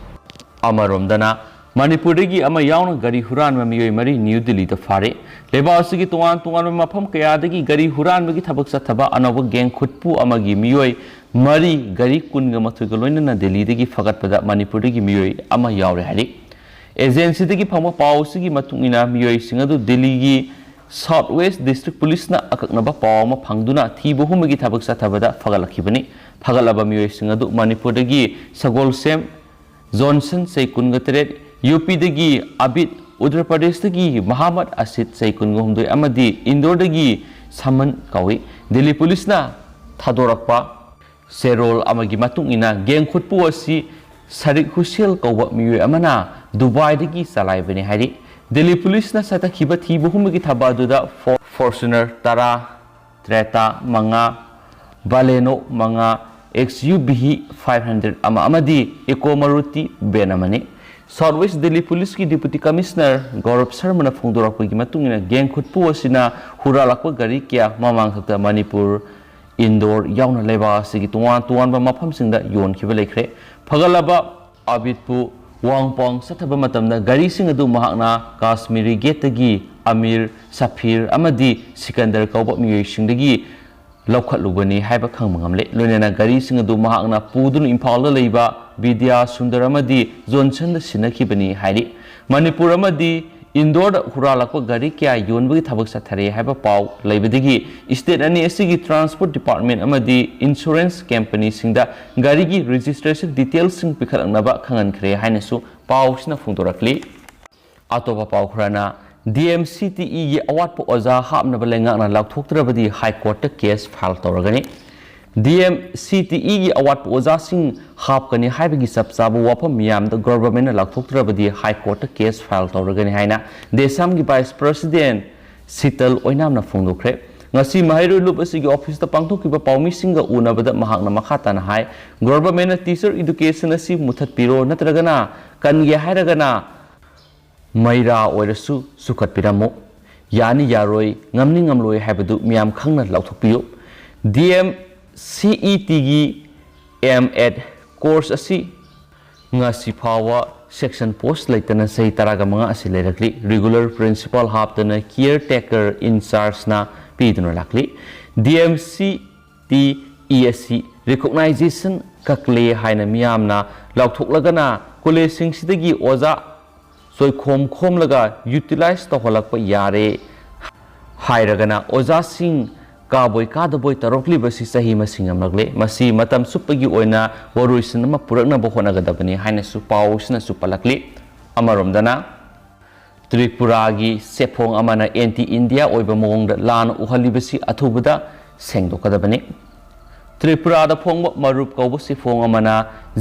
ꯑꯃꯔꯣꯝꯗꯅ, ꯃꯅꯤꯄꯨꯔꯗꯒꯤ ꯑꯃ ꯌꯥꯎꯅ ꯒꯥꯔꯤ ꯍꯨꯔꯥꯟꯕ ꯃꯤꯑꯣꯏ ꯃꯔꯤ ꯅ꯭ꯌꯨ ꯗꯤꯜꯂꯤꯗ ꯐꯥꯔꯦ꯫ ꯂꯩꯕꯥꯛ ꯑꯁꯤꯒꯤ ꯇꯣꯉꯥꯟ ꯇꯣꯉꯥꯟꯕ ꯃꯐꯝ ꯀꯌꯥꯗꯒꯤ ꯒꯥꯔꯤ ꯍꯨꯔꯥꯟꯕꯒꯤ ꯊꯕꯛ ꯆꯠꯊꯕ ꯑꯅꯧꯕ ꯒꯦꯡ ꯈꯨꯠꯄꯨ ꯑꯃꯒꯤ ꯃꯤꯑꯣꯏ ꯃꯔꯤ ꯒꯥꯔꯤ ꯀꯨꯟꯒ ꯃꯥꯊꯣꯏꯒ ꯂꯣꯏꯅꯅ ꯗꯤꯜꯂꯤꯗꯒꯤ ꯐꯒꯠꯄꯗ ꯃꯅꯤꯄꯨꯔꯗꯒꯤ ꯃꯤꯑꯣꯏ ꯑꯃ ꯌꯥꯎꯔꯦ ꯍꯥꯏꯔꯤ꯫ ꯑꯦꯖꯦꯟꯁꯤꯗꯒꯤ ꯐꯪꯕ ꯄꯥꯎ ꯑꯁꯤꯒꯤ ꯃꯇꯨꯡ ꯏꯟꯅ ꯃꯤꯑꯣꯏꯁꯤꯡ ꯑꯗꯨ ꯗꯤꯜꯂꯤꯒꯤ South West District Police ꯅ ꯑꯀꯛꯅꯕ ꯄꯥꯎ ꯑꯃ ꯐꯪꯗꯨꯅ ꯊꯤꯕ ꯍꯨꯝꯕꯒꯤ ꯊꯕꯛ ꯆꯠꯊꯕꯗ ꯐꯒꯠꯂꯛꯈꯤꯕꯅꯤ꯫ ꯐꯒꯠꯂꯕ ꯃꯤꯑꯣꯏꯁꯤꯡ ꯑꯗꯨ ꯃꯅꯤꯄꯨꯔꯗꯒꯤ ꯁꯒꯣꯜꯁꯦꯝ ꯖꯣꯟꯁꯟ, ꯆꯍꯤ ꯀꯨꯟꯒ ꯇꯔꯦꯠ, ꯌꯨ ꯄꯤꯗꯒꯤ ꯑꯕꯤꯗ, ꯎꯠꯇꯔ ꯄ꯭ꯔꯗꯦꯁꯇꯒꯤ ꯃꯍꯥꯃꯗ ꯑꯁꯤꯗ, ꯆꯍꯤ ꯀꯨꯟꯒ ꯍꯨꯝꯗꯣꯏ, ꯑꯃꯗꯤ ꯏꯟꯗꯣꯔꯗꯒꯤ ꯁꯃꯟ ꯀꯧꯏ꯫ ꯗꯤꯜꯂꯤ ꯄꯨꯂꯤꯁꯅ ꯊꯥꯗꯣꯔꯛꯄ ꯆꯦꯔꯣꯜ ꯑꯃꯒꯤ ꯃꯇꯨꯡ ꯏꯟꯅ, ꯒꯦꯡ ꯈꯨꯠꯄꯨ ꯑꯁꯤ ꯁꯔꯤꯛ ꯍꯨꯁꯦꯜ ꯀꯧꯕ ꯃꯤꯑꯣꯏ ꯑꯃꯅ ꯗꯨꯕꯥꯏꯗꯒꯤ ꯆꯂꯥꯏꯕꯅꯤ ꯍꯥꯏꯔꯤ꯫ ꯗꯤꯜꯂꯤ ꯄꯨꯂꯤꯁꯅ ꯆꯠꯊꯈꯤꯕ ꯊꯤꯕ ꯍꯨꯝꯕꯒꯤ ꯊꯕꯛ ꯑꯗꯨꯗ ꯐꯣ-, ꯐꯣꯔꯆꯨꯅꯔ ꯇꯔꯥ, ꯀ꯭ꯔꯦꯇꯥ ꯃꯉꯥ, ꯕꯥꯂꯦꯅꯣ ꯃꯉꯥ, X U V five hundred ꯑꯃ ꯑꯃꯗꯤ ꯏꯀꯣ ꯃꯥꯔꯨꯇꯤ ꯚꯦꯟ ꯑꯃꯅꯤ꯫ ꯁꯥꯎꯠ ꯋꯦꯁ ꯗꯤꯜꯂꯤ ꯄꯨꯂꯤꯁꯀꯤ ꯗꯤꯄꯨꯇꯤ ꯀꯃꯤꯁꯅꯔ ꯒꯧꯔꯕ ꯁꯔꯃꯅ ꯐꯣꯡꯗꯣꯔꯛꯄꯒꯤ ꯃꯇꯨꯡ ꯏꯟꯅ, ꯒꯦꯡ ꯈꯨꯠꯄꯨ ꯑꯁꯤꯅ ꯍꯨꯔꯥꯜꯂꯛꯄ ꯒꯥꯔꯤ ꯀꯌꯥ ꯃꯃꯥꯡꯊꯛꯇ ꯃꯅꯤꯄꯨꯔ, ꯏꯟꯗꯣꯔ ꯌꯥꯎꯅ ꯂꯩꯕꯥꯛ ꯑꯁꯤꯒꯤ ꯇꯣꯉꯥꯟ ꯇꯣꯉꯥꯟꯕ ꯃꯐꯝꯁꯤꯡꯗ ꯌꯣꯟꯈꯤꯕ ꯂꯩꯈ꯭ꯔꯦ꯫ ꯐꯒꯠꯂꯕ ꯑꯕꯤꯗꯄꯨ ꯋꯥꯡꯄꯥꯡ ꯆꯠꯊꯕ ꯃꯇꯝꯗ ꯒꯥꯔꯤꯁꯤꯡ ꯑꯗꯨ ꯃꯍꯥꯛꯅ ꯀꯥꯁꯃꯤꯔꯤ ꯒꯦꯠꯇꯒꯤ ꯑꯃꯤꯔ, ꯁꯐꯤꯔ ꯑꯃꯗꯤ ꯁꯤꯀꯟꯗꯔ ꯀꯧꯕ ꯃꯤꯑꯣꯏꯁꯤꯡꯗꯒꯤ ꯂꯧꯈꯠꯂꯨꯕꯅꯤ ꯍꯥꯏꯕ ꯈꯪꯕ ꯉꯝꯂꯦ꯫ ꯂꯣꯏꯅꯅ ꯒꯥꯔꯤꯁꯤꯡ ꯑꯗꯨ ꯃꯍꯥꯛꯅ ꯄꯨꯗꯨꯅ ꯏꯝꯐꯥꯜꯗ ꯂꯩꯕ ꯕꯤꯗ꯭ꯌꯥ ꯁꯨꯟꯗꯔ ꯑꯃꯗꯤ ꯖꯣꯟꯁꯟꯗ ꯁꯤꯟꯅꯈꯤꯕꯅꯤ ꯍꯥꯏꯔꯤ꯫ ꯃꯅꯤꯄꯨꯔ ꯑꯃꯗꯤ ꯏꯟꯗꯣꯔꯗ ꯍꯨꯔꯥꯜꯂꯛꯄ ꯒꯥꯔꯤ ꯀꯌꯥ ꯌꯣꯟꯕꯒꯤ ꯊꯕꯛ ꯆꯠꯊꯔꯦ ꯍꯥꯏꯕ ꯄꯥꯎ ꯂꯩꯕꯗꯒꯤ state ꯑꯅꯤ ꯑꯁꯤꯒꯤ transport department ꯑꯃꯗꯤ insurance companyꯁꯤꯡꯗ ꯒꯥꯔꯤꯒꯤ registration detailsꯁꯤꯡ ꯄꯤꯈꯠꯂꯛꯅꯕ ꯈꯪꯍꯟꯈ꯭ꯔꯦ ꯍꯥꯏꯅꯁꯨ ꯄꯥꯎꯁꯤꯅ ꯐꯣꯡꯗꯣꯔꯛꯂꯤ꯫ ꯑꯇꯣꯞꯄ ꯄꯥꯎ ꯈꯔꯅ, DMCTEꯒꯤ ꯑꯋꯥꯠꯄ ꯑꯣꯖꯥ ꯍꯥꯞꯅꯕ ꯂꯩꯉꯥꯛꯅ ꯂꯥꯎꯊꯣꯛꯇ꯭ꯔꯕꯗꯤ High Courtꯇ case file ꯇꯧꯔꯒꯅꯤ꯫ DMCTEꯒꯤ ꯑꯋꯥꯠꯄ ꯑꯣꯖꯥꯁꯤꯡ ꯍꯥꯞꯀꯅꯤ ꯍꯥꯏꯕꯒꯤ ꯆꯞ ꯆꯥꯕ ꯋꯥꯐꯝ ꯃꯤꯌꯥꯝꯗ governmentꯅ ꯂꯥꯎꯊꯣꯛꯇ꯭ꯔꯕꯗꯤ High Courtꯇ case file ꯇꯧꯔꯒꯅꯤ ꯍꯥꯏꯅ DESAMꯒꯤ vice president ꯁꯤꯇꯜ ꯑꯣꯏꯅꯥꯝꯅ ꯐꯣꯡꯗꯣꯛꯈ꯭ꯔꯦ꯫ ꯉꯁꯤ ꯃꯍꯩꯔꯣꯏ ꯂꯨꯞ ꯑꯁꯤꯒꯤ officeꯇ ꯄꯥꯡꯊꯣꯛꯈꯤꯕ ꯄꯥꯎꯃꯤꯁꯤꯡꯒ ꯎꯅꯕꯗ ꯃꯍꯥꯛꯅ ꯃꯈꯥ ꯇꯥꯅ ꯍꯥꯏ, governmentꯅ teacher education ꯑꯁꯤ ꯃꯨꯊꯠꯄꯤꯔꯣ, ꯅꯠꯇ꯭ꯔꯒꯅ ꯀꯟꯒꯦ ꯍꯥꯏꯔꯒꯅ ꯃꯩꯔꯥ ꯑꯣꯏꯔꯁꯨ ꯆꯨꯈꯠꯄꯤꯔꯝꯃꯨ꯫ ꯌꯥꯅꯤ ꯌꯥꯔꯣꯏ, ꯉꯝꯅꯤ ꯉꯝꯂꯣꯏ ꯍꯥꯏꯕꯗꯨ ꯃꯤꯌꯥꯝ ꯈꯪꯅ ꯂꯥꯎꯊꯣꯛꯄꯤꯌꯨ꯫ DMCETꯒꯤ M.Ed course ꯑꯁꯤ ꯉꯁꯤ ꯐꯥꯎꯕ section post ꯂꯩꯇꯅ ꯆꯍꯤ ꯇꯔꯥꯒ ꯃꯉꯥ ꯑꯁꯤ ꯂꯩꯔꯛꯂꯤ꯫ Regular principal ꯍꯥꯞꯇꯅ caretaker in chargeꯅ ꯄꯤꯗꯨꯅ ꯂꯥꯛꯂꯤ꯫ DMCTE ꯑꯁꯤ recognition ꯀꯛꯂꯦ ꯍꯥꯏꯅ ꯃꯤꯌꯥꯝꯅ ꯂꯥꯎꯊꯣꯛꯂꯒꯅ collegeꯁꯤꯡꯁꯤꯗꯒꯤ ꯑꯣꯖꯥ ꯆꯣꯏꯈꯣꯝ ꯈꯣꯝꯂꯒ utilize ꯇꯧꯍꯜꯂꯛꯄ ꯌꯥꯔꯦ ꯍꯥꯏꯔꯒꯅ ꯑꯣꯖꯥꯁꯤꯡ ꯀꯥꯕꯣꯏ ꯀꯥꯗꯕꯣꯏ ꯇꯧꯔꯛꯂꯤꯕꯁꯤ ꯆꯍꯤ ꯃꯁꯤꯡ ꯌꯥꯝꯂꯛꯂꯦ꯫ ꯃꯁꯤ ꯃꯇꯝ ꯆꯨꯞꯄꯒꯤ ꯑꯣꯏꯅ ꯋꯥꯔꯣꯏꯁꯤꯟ ꯑꯃ ꯄꯨꯔꯛꯅꯕ ꯍꯣꯠꯅꯒꯗꯕꯅꯤ ꯍꯥꯏꯅꯁꯨ ꯄꯥꯎꯁꯤꯅꯁꯨ ꯄꯜꯂꯛꯂꯤ꯫ ꯑꯃꯔꯣꯝꯗꯅ ꯇ꯭ꯔꯤꯄꯨꯔꯥꯒꯤ ꯆꯦꯐꯣꯡ ꯑꯃꯅ anti India ꯑꯣꯏꯕ ꯃꯑꯣꯡꯗ ꯂꯥꯟꯅ ꯎꯍꯜꯂꯤꯕꯁꯤ ꯑꯊꯨꯕꯗ ꯁꯦꯡꯗꯣꯛꯀꯗꯕꯅꯤ꯫ ꯇ꯭ꯔꯤꯄꯨꯔꯥꯗ ꯐꯣꯡꯕ ꯃꯔꯨꯞ ꯀꯧꯕ ꯆꯦꯐꯣꯡ ꯑꯃꯅ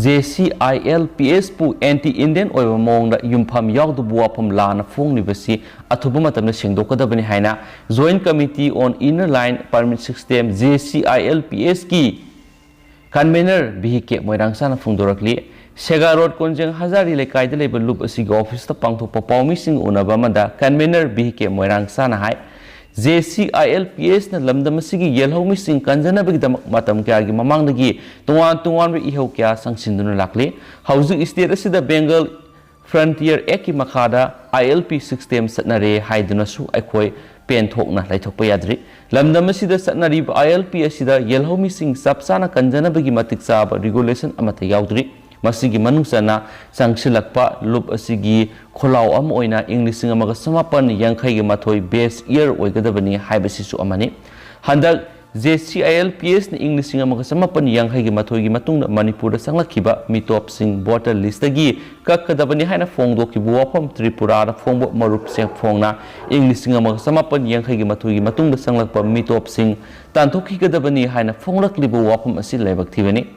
JCILPSꯄꯨ anti Indian ꯑꯣꯏꯕ ꯃꯑꯣꯡꯗ ꯌꯨꯝꯐꯝ ꯌꯥꯎꯗꯕ ꯋꯥꯐꯝ ꯂꯥꯟꯅ ꯐꯣꯡꯂꯤꯕꯁꯤ ꯑꯊꯨꯕ ꯃꯇꯝꯗ ꯁꯦꯡꯗꯣꯛꯀꯗꯕꯅꯤ ꯍꯥꯏꯅ Joint Committee on Inner Line Permit System, JCILPSꯀꯤ convener BK ꯃꯣꯏꯔꯥꯡꯆꯥꯅ ꯐꯣꯡꯗꯣꯔꯛꯂꯤ꯫ ꯁꯦꯒꯥ ꯔꯣꯗ ꯀꯣꯟꯖꯦꯡ ꯍꯖꯥꯔꯤ ꯂꯩꯀꯥꯏꯗ ꯂꯩꯕ ꯂꯨꯞ ꯑꯁꯤꯒꯤ officeꯇ ꯄꯥꯡꯊꯣꯛꯄ ꯄꯥꯎꯃꯤꯁꯤꯡ ꯎꯅꯕ ꯑꯃꯗ convener BK ꯃꯣꯏꯔꯥꯡꯆꯥꯅ ꯍꯥꯏ, JCILPSꯅ ꯂꯝꯗꯝ ꯑꯁꯤꯒꯤ ꯌꯦꯜꯍꯧꯃꯤꯁꯤꯡ ꯀꯟꯖꯅꯕꯒꯤꯗꯃꯛ ꯃꯇꯝ ꯀꯌꯥꯒꯤ ꯃꯃꯥꯡꯗꯒꯤ ꯇꯣꯉꯥꯟ ꯇꯣꯉꯥꯟꯕ ꯏꯍꯧ ꯀꯌꯥ ꯆꯪꯁꯤꯟꯗꯨꯅ ꯂꯥꯛꯂꯤ꯫ ꯍꯧꯖꯤꯛ state ꯑꯁꯤꯗ Bengal Frontier Actꯀꯤ ꯃꯈꯥꯗ ILP system ꯆꯠꯅꯔꯦ ꯍꯥꯏꯗꯨꯅꯁꯨ ꯑꯩꯈꯣꯏ ꯄꯦꯟꯊꯣꯛꯅ ꯂꯩꯊꯣꯛꯄ ꯌꯥꯗ꯭ꯔꯤ꯫ ꯂꯝꯗꯝ ꯑꯁꯤꯗ ꯆꯠꯅꯔꯤꯕ ILP ꯑꯁꯤꯗ ꯌꯦꯜꯍꯧꯃꯤꯁꯤꯡ ꯆꯞ ꯆꯥꯅ ꯀꯟꯖꯅꯕꯒꯤ ꯃꯇꯤꯛ ꯆꯥꯕ regulation ꯑꯃꯠꯇ ꯌꯥꯎꯗ꯭ꯔꯤ꯫ ꯃꯁꯤꯒꯤ ꯃꯅꯨꯡ ꯆꯟꯅ ꯆꯪꯁꯤꯜꯂꯛꯄ ꯂꯨꯞ ꯑꯁꯤꯒꯤ ꯈꯣꯜꯂꯥꯎ ꯑꯃ ꯑꯣꯏꯅ ꯏꯪ ꯂꯤꯁꯤꯡ ꯑꯃꯒ ꯆꯃꯥꯄꯟ ꯌꯥꯡꯈꯩꯒ ꯃꯥꯊꯣꯏ best year ꯑꯣꯏꯒꯗꯕꯅꯤ ꯍꯥꯏꯕꯁꯤꯁꯨ ꯑꯃꯅꯤ꯫ ꯍꯟꯗꯛ JCILPS ꯅ ꯏꯪ ꯂꯤꯁꯤꯡ ꯑꯃꯒ ꯆꯃꯥꯄꯟ ꯌꯥꯡꯈꯩꯒꯤ ꯃꯥꯊꯣꯏꯒꯤ ꯃꯇꯨꯡꯗ ꯃꯅꯤꯄꯨꯔꯗ ꯆꯪꯂꯛꯈꯤꯕ ꯃꯤꯇꯣꯞꯁꯤꯡ voter list ꯇꯒꯤ ꯀꯛꯀꯗꯕꯅꯤ ꯍꯥꯏꯅ ꯐꯣꯡꯗꯣꯛꯈꯤꯕ ꯋꯥꯐꯝ ꯇ꯭ꯔꯤꯄꯨꯔꯥꯗ ꯐꯣꯡꯕ ꯃꯔꯨꯞ ꯆꯦꯐꯣꯡꯅ ꯏꯪ ꯂꯤꯁꯤꯡ ꯑꯃꯒ ꯆꯃꯥꯄꯟ ꯌꯥꯡꯈꯩꯒꯤ ꯃꯥꯊꯣꯏꯒꯤ ꯃꯇꯨꯡꯗ ꯆꯪꯂꯛꯄ ꯃꯤꯇꯣꯞꯁꯤꯡ ꯇꯥꯟꯊꯣꯛꯈꯤꯒꯗꯕꯅꯤ ꯍꯥꯏꯅ ꯐꯣꯡꯂꯛꯂꯤꯕ ꯋꯥꯐꯝ ꯑꯁꯤ ꯂꯥꯏꯕꯛ ꯊꯤꯕꯅꯤ꯫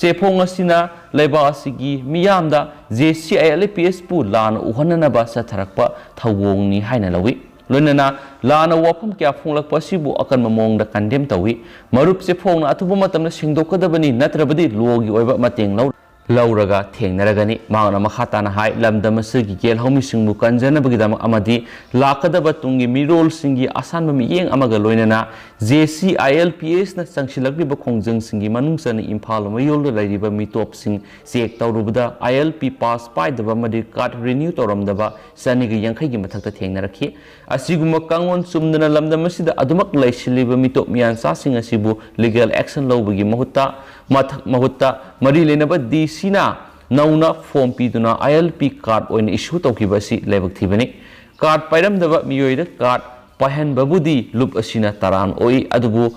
ꯆꯦꯐꯣꯡ ꯑꯁꯤꯅ ꯂꯩꯕꯥꯛ ꯑꯁꯤꯒꯤ ꯃꯤꯌꯥꯝꯗ JCILPS ꯄꯨ ꯂꯥꯟꯅ ꯎꯍꯟꯅꯅꯕ ꯆꯠꯊꯔꯛꯄ ꯊꯧꯑꯣꯡꯅꯤ ꯍꯥꯏꯅ ꯂꯧꯏ꯫ ꯂꯣꯏꯅꯅ ꯂꯥꯟꯅ ꯋꯥꯐꯝ ꯀꯌꯥ ꯐꯣꯡꯂꯛꯄ ꯑꯁꯤꯕꯨ ꯑꯀꯟꯕ ꯃꯑꯣꯡꯗ condemn ꯇꯧꯏ꯫ ꯃꯔꯨꯞ ꯆꯦꯐꯣꯡꯅ ꯑꯊꯨꯕ ꯃꯇꯝꯗ ꯁꯦꯡꯗꯣꯛꯀꯗꯕꯅꯤ, ꯅꯠꯇ꯭ꯔꯕꯗꯤ ꯂꯣꯒꯤ ꯑꯣꯏꯕ ꯃꯇꯦꯡ ꯂꯧ-, ꯂꯧꯔꯒ ꯊꯦꯡꯅꯔꯒꯅꯤ꯫ ꯃꯍꯥꯛꯅ ꯃꯈꯥ ꯇꯥꯅ ꯍꯥꯏ, ꯂꯝꯗꯝ ꯑꯁꯤꯒꯤ ꯌꯦꯜꯍꯧꯃꯤꯁꯤꯡꯕꯨ ꯀꯟꯖꯅꯕꯒꯤꯗꯃꯛ ꯑꯃꯗꯤ ꯂꯥꯛꯀꯗꯕ ꯇꯨꯡꯒꯤ ꯃꯤꯔꯣꯜꯁꯤꯡꯒꯤ ꯑꯁꯥꯟꯕ ꯃꯤꯠꯌꯦꯡ ꯑꯃꯒ ꯂꯣꯏꯅꯅ JCILPS ꯅ ꯆꯪꯁꯤꯜꯂꯛꯂꯤꯕ ꯈꯣꯡꯖꯪꯁꯤꯡꯒꯤ ꯃꯅꯨꯡ ꯆꯟꯅ ꯏꯝꯐꯥꯜ ꯃꯌꯣꯜꯗ ꯂꯩꯔꯤꯕ ꯃꯤꯇꯣꯞꯁꯤꯡ check ꯇꯧꯔꯨꯕꯗ ILP pass ꯄꯥꯏꯗꯕ ꯑꯃꯗꯤ card renew ꯇꯧꯔꯝꯗꯕ ꯆꯅꯤꯒ ꯌꯥꯡꯈꯩꯒꯤ ꯃꯊꯛꯇ ꯊꯦꯡꯅꯔꯛꯈꯤ꯫ ꯑꯁꯤꯒꯨꯝꯕ ꯀꯥꯡꯂꯣꯟ ꯆꯨꯝꯗꯅ ꯂꯝꯗꯝ ꯑꯁꯤꯗ ꯑꯗꯨꯃꯛ ꯂꯩꯁꯤꯜꯂꯤꯕ ꯃꯤꯇꯣꯞ ꯃꯤꯌꯥꯟꯆꯥꯁꯤꯡ ꯑꯁꯤꯕꯨ legal action ꯂꯧꯕꯒꯤ ꯃꯍꯨꯠꯇ, ꯃꯊꯛ-, ꯃꯍꯨꯠꯇ ꯃꯔꯤ ꯂꯩꯅꯕ DC ꯅ ꯅꯧꯅ form ꯄꯤꯗꯨꯅ ILP card ꯑꯣꯏꯅ issue ꯇꯧꯈꯤꯕ ꯑꯁꯤ ꯂꯥꯏꯕꯛ ꯊꯤꯕꯅꯤ꯫ Card ꯄꯥꯏꯔꯝꯗꯕ ꯃꯤꯑꯣꯏꯗ card ꯄꯥꯏꯍꯟꯕꯕꯨꯗꯤ ꯂꯨꯞ ꯑꯁꯤꯅ ꯇꯔꯥꯝ ꯑꯣꯛꯏ, ꯑꯗꯨꯕꯨ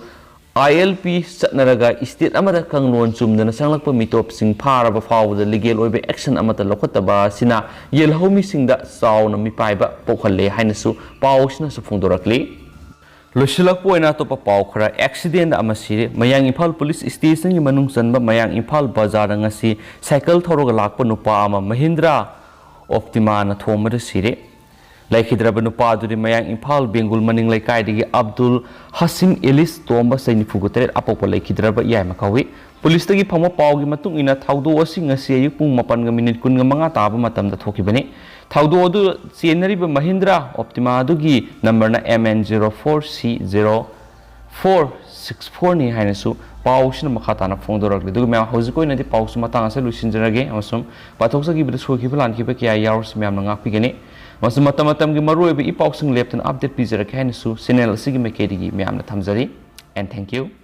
ILP ꯆꯠꯅꯔꯒ state ꯑꯃꯗ ꯀꯥꯡꯂꯣꯟ ꯆꯨꯝꯗꯅ ꯆꯪꯂꯛꯄ ꯃꯤꯇꯣꯞꯁꯤꯡ ꯐꯥꯔꯕ ꯐꯥꯎꯕꯗ legal ꯑꯣꯏꯕ action ꯑꯃꯠꯇ ꯂꯧꯈꯠꯇꯕ ꯑꯁꯤꯅ ꯌꯦꯜꯍꯧꯃꯤꯁꯤꯡꯗ ꯆꯥꯎꯅ ꯃꯤꯄꯥꯏꯕ ꯄꯣꯛꯍꯜꯂꯦ ꯍꯥꯏꯅꯁꯨ ꯄꯥꯎ ꯑꯁꯤꯅꯁꯨ ꯐꯣꯡꯗꯣꯔꯛꯂꯤ꯫ ꯂꯣꯏꯁꯤꯜꯂꯛꯄ ꯑꯣꯏꯅ ꯑꯇꯣꯞꯄ ꯄꯥꯎ ꯈꯔ, accident ꯑꯃ ꯁꯤꯔꯦ꯫ ꯃꯌꯥꯡ ꯏꯝꯐꯥꯜ police station ꯒꯤ ꯃꯅꯨꯡ ꯆꯟꯕ ꯃꯌꯥꯡ ꯏꯝꯐꯥꯜ ꯕꯖꯥꯔꯗ ꯉꯁꯤ cycle ꯊꯧꯔꯒ ꯂꯥꯛꯄ ꯅꯨꯄꯥ ꯑꯃ Mahindra Optima ꯅ ꯊꯣꯝꯕꯗ ꯁꯤꯔꯦ꯫ ꯂꯩꯈꯤꯗ꯭ꯔꯕ ꯅꯨꯄꯥ ꯑꯗꯨꯗꯤ ꯃꯌꯥꯡ ꯏꯝꯐꯥꯜ ꯕꯦꯡꯒꯨꯜ ꯃꯅꯤꯡ ꯂꯩꯀꯥꯏꯗꯒꯤ ꯑꯕꯗꯨꯜ ꯍꯁꯤꯝ ꯏꯂꯤꯁ ꯇꯣꯝꯕ, ꯆꯍꯤ ꯅꯤꯐꯨꯒ ꯇꯔꯦꯠ, ꯑꯄꯣꯛꯄ ꯂꯩꯈꯤꯗ꯭ꯔꯕ ꯏꯌꯥꯏꯃꯛ ꯀꯧꯏ꯫ Police ꯇꯒꯤ ꯐꯪꯕ ꯄꯥꯎꯒꯤ ꯃꯇꯨꯡ ꯏꯟꯅ ꯊꯧꯗꯣꯛ ꯑꯁꯤ ꯉꯁꯤ ꯑꯌꯨꯛ ꯄꯨꯡ ꯃꯥꯄꯟꯒ minute ꯀꯨꯟꯒ ꯃꯉꯥ ꯇꯥꯕ ꯃꯇꯝꯗ ꯊꯣꯛꯈꯤꯕꯅꯤ꯫ ꯊꯧꯗꯣꯛ ꯑꯗꯨ ꯆꯦꯟꯅꯔꯤꯕ Mahindra Optima ꯑꯗꯨꯒꯤ number ꯅ MN zero four C zero four six four ꯅꯤ ꯍꯥꯏꯅꯁꯨ ꯄꯥꯎꯁꯤꯅ ꯃꯈꯥ ꯇꯥꯅ ꯐꯣꯡꯗꯣꯔꯛꯂꯤ꯫ ꯑꯗꯨꯒ ꯃꯌꯥꯝ, ꯍꯧꯖꯤꯛꯀꯤ ꯑꯣꯏꯅꯗꯤ ꯄꯥꯎꯁꯤ ꯃꯇꯥꯡ ꯑꯁꯤꯗ ꯂꯣꯏꯁꯤꯟꯖꯔꯒꯦ, ꯑꯃꯁꯨꯡ ꯄꯥꯊꯣꯛꯆꯈꯤꯕꯗ ꯁꯣꯏꯈꯤꯕ ꯂꯥꯟꯈꯤꯕ ꯀꯌꯥ ꯌꯥꯎꯔꯁꯨ ꯃꯌꯥꯝꯅ ꯉꯥꯛꯄꯤꯒꯅꯤ꯫ ꯑꯃꯁꯨꯡ ꯃꯇꯝ ꯃꯇꯝꯒꯤ ꯃꯔꯨꯑꯣꯏꯕ ꯏ ꯄꯥꯎꯁꯤꯡ ꯂꯦꯞꯇꯅ update ꯄꯤꯖꯔꯛꯀꯦ ꯍꯥꯏꯅꯁꯨ channel ꯑꯁꯤꯒꯤ ꯃꯥꯏꯀꯩꯗꯒꯤ ꯃꯌꯥꯝꯅ ꯊꯝꯖꯔꯤ꯫ And thank you.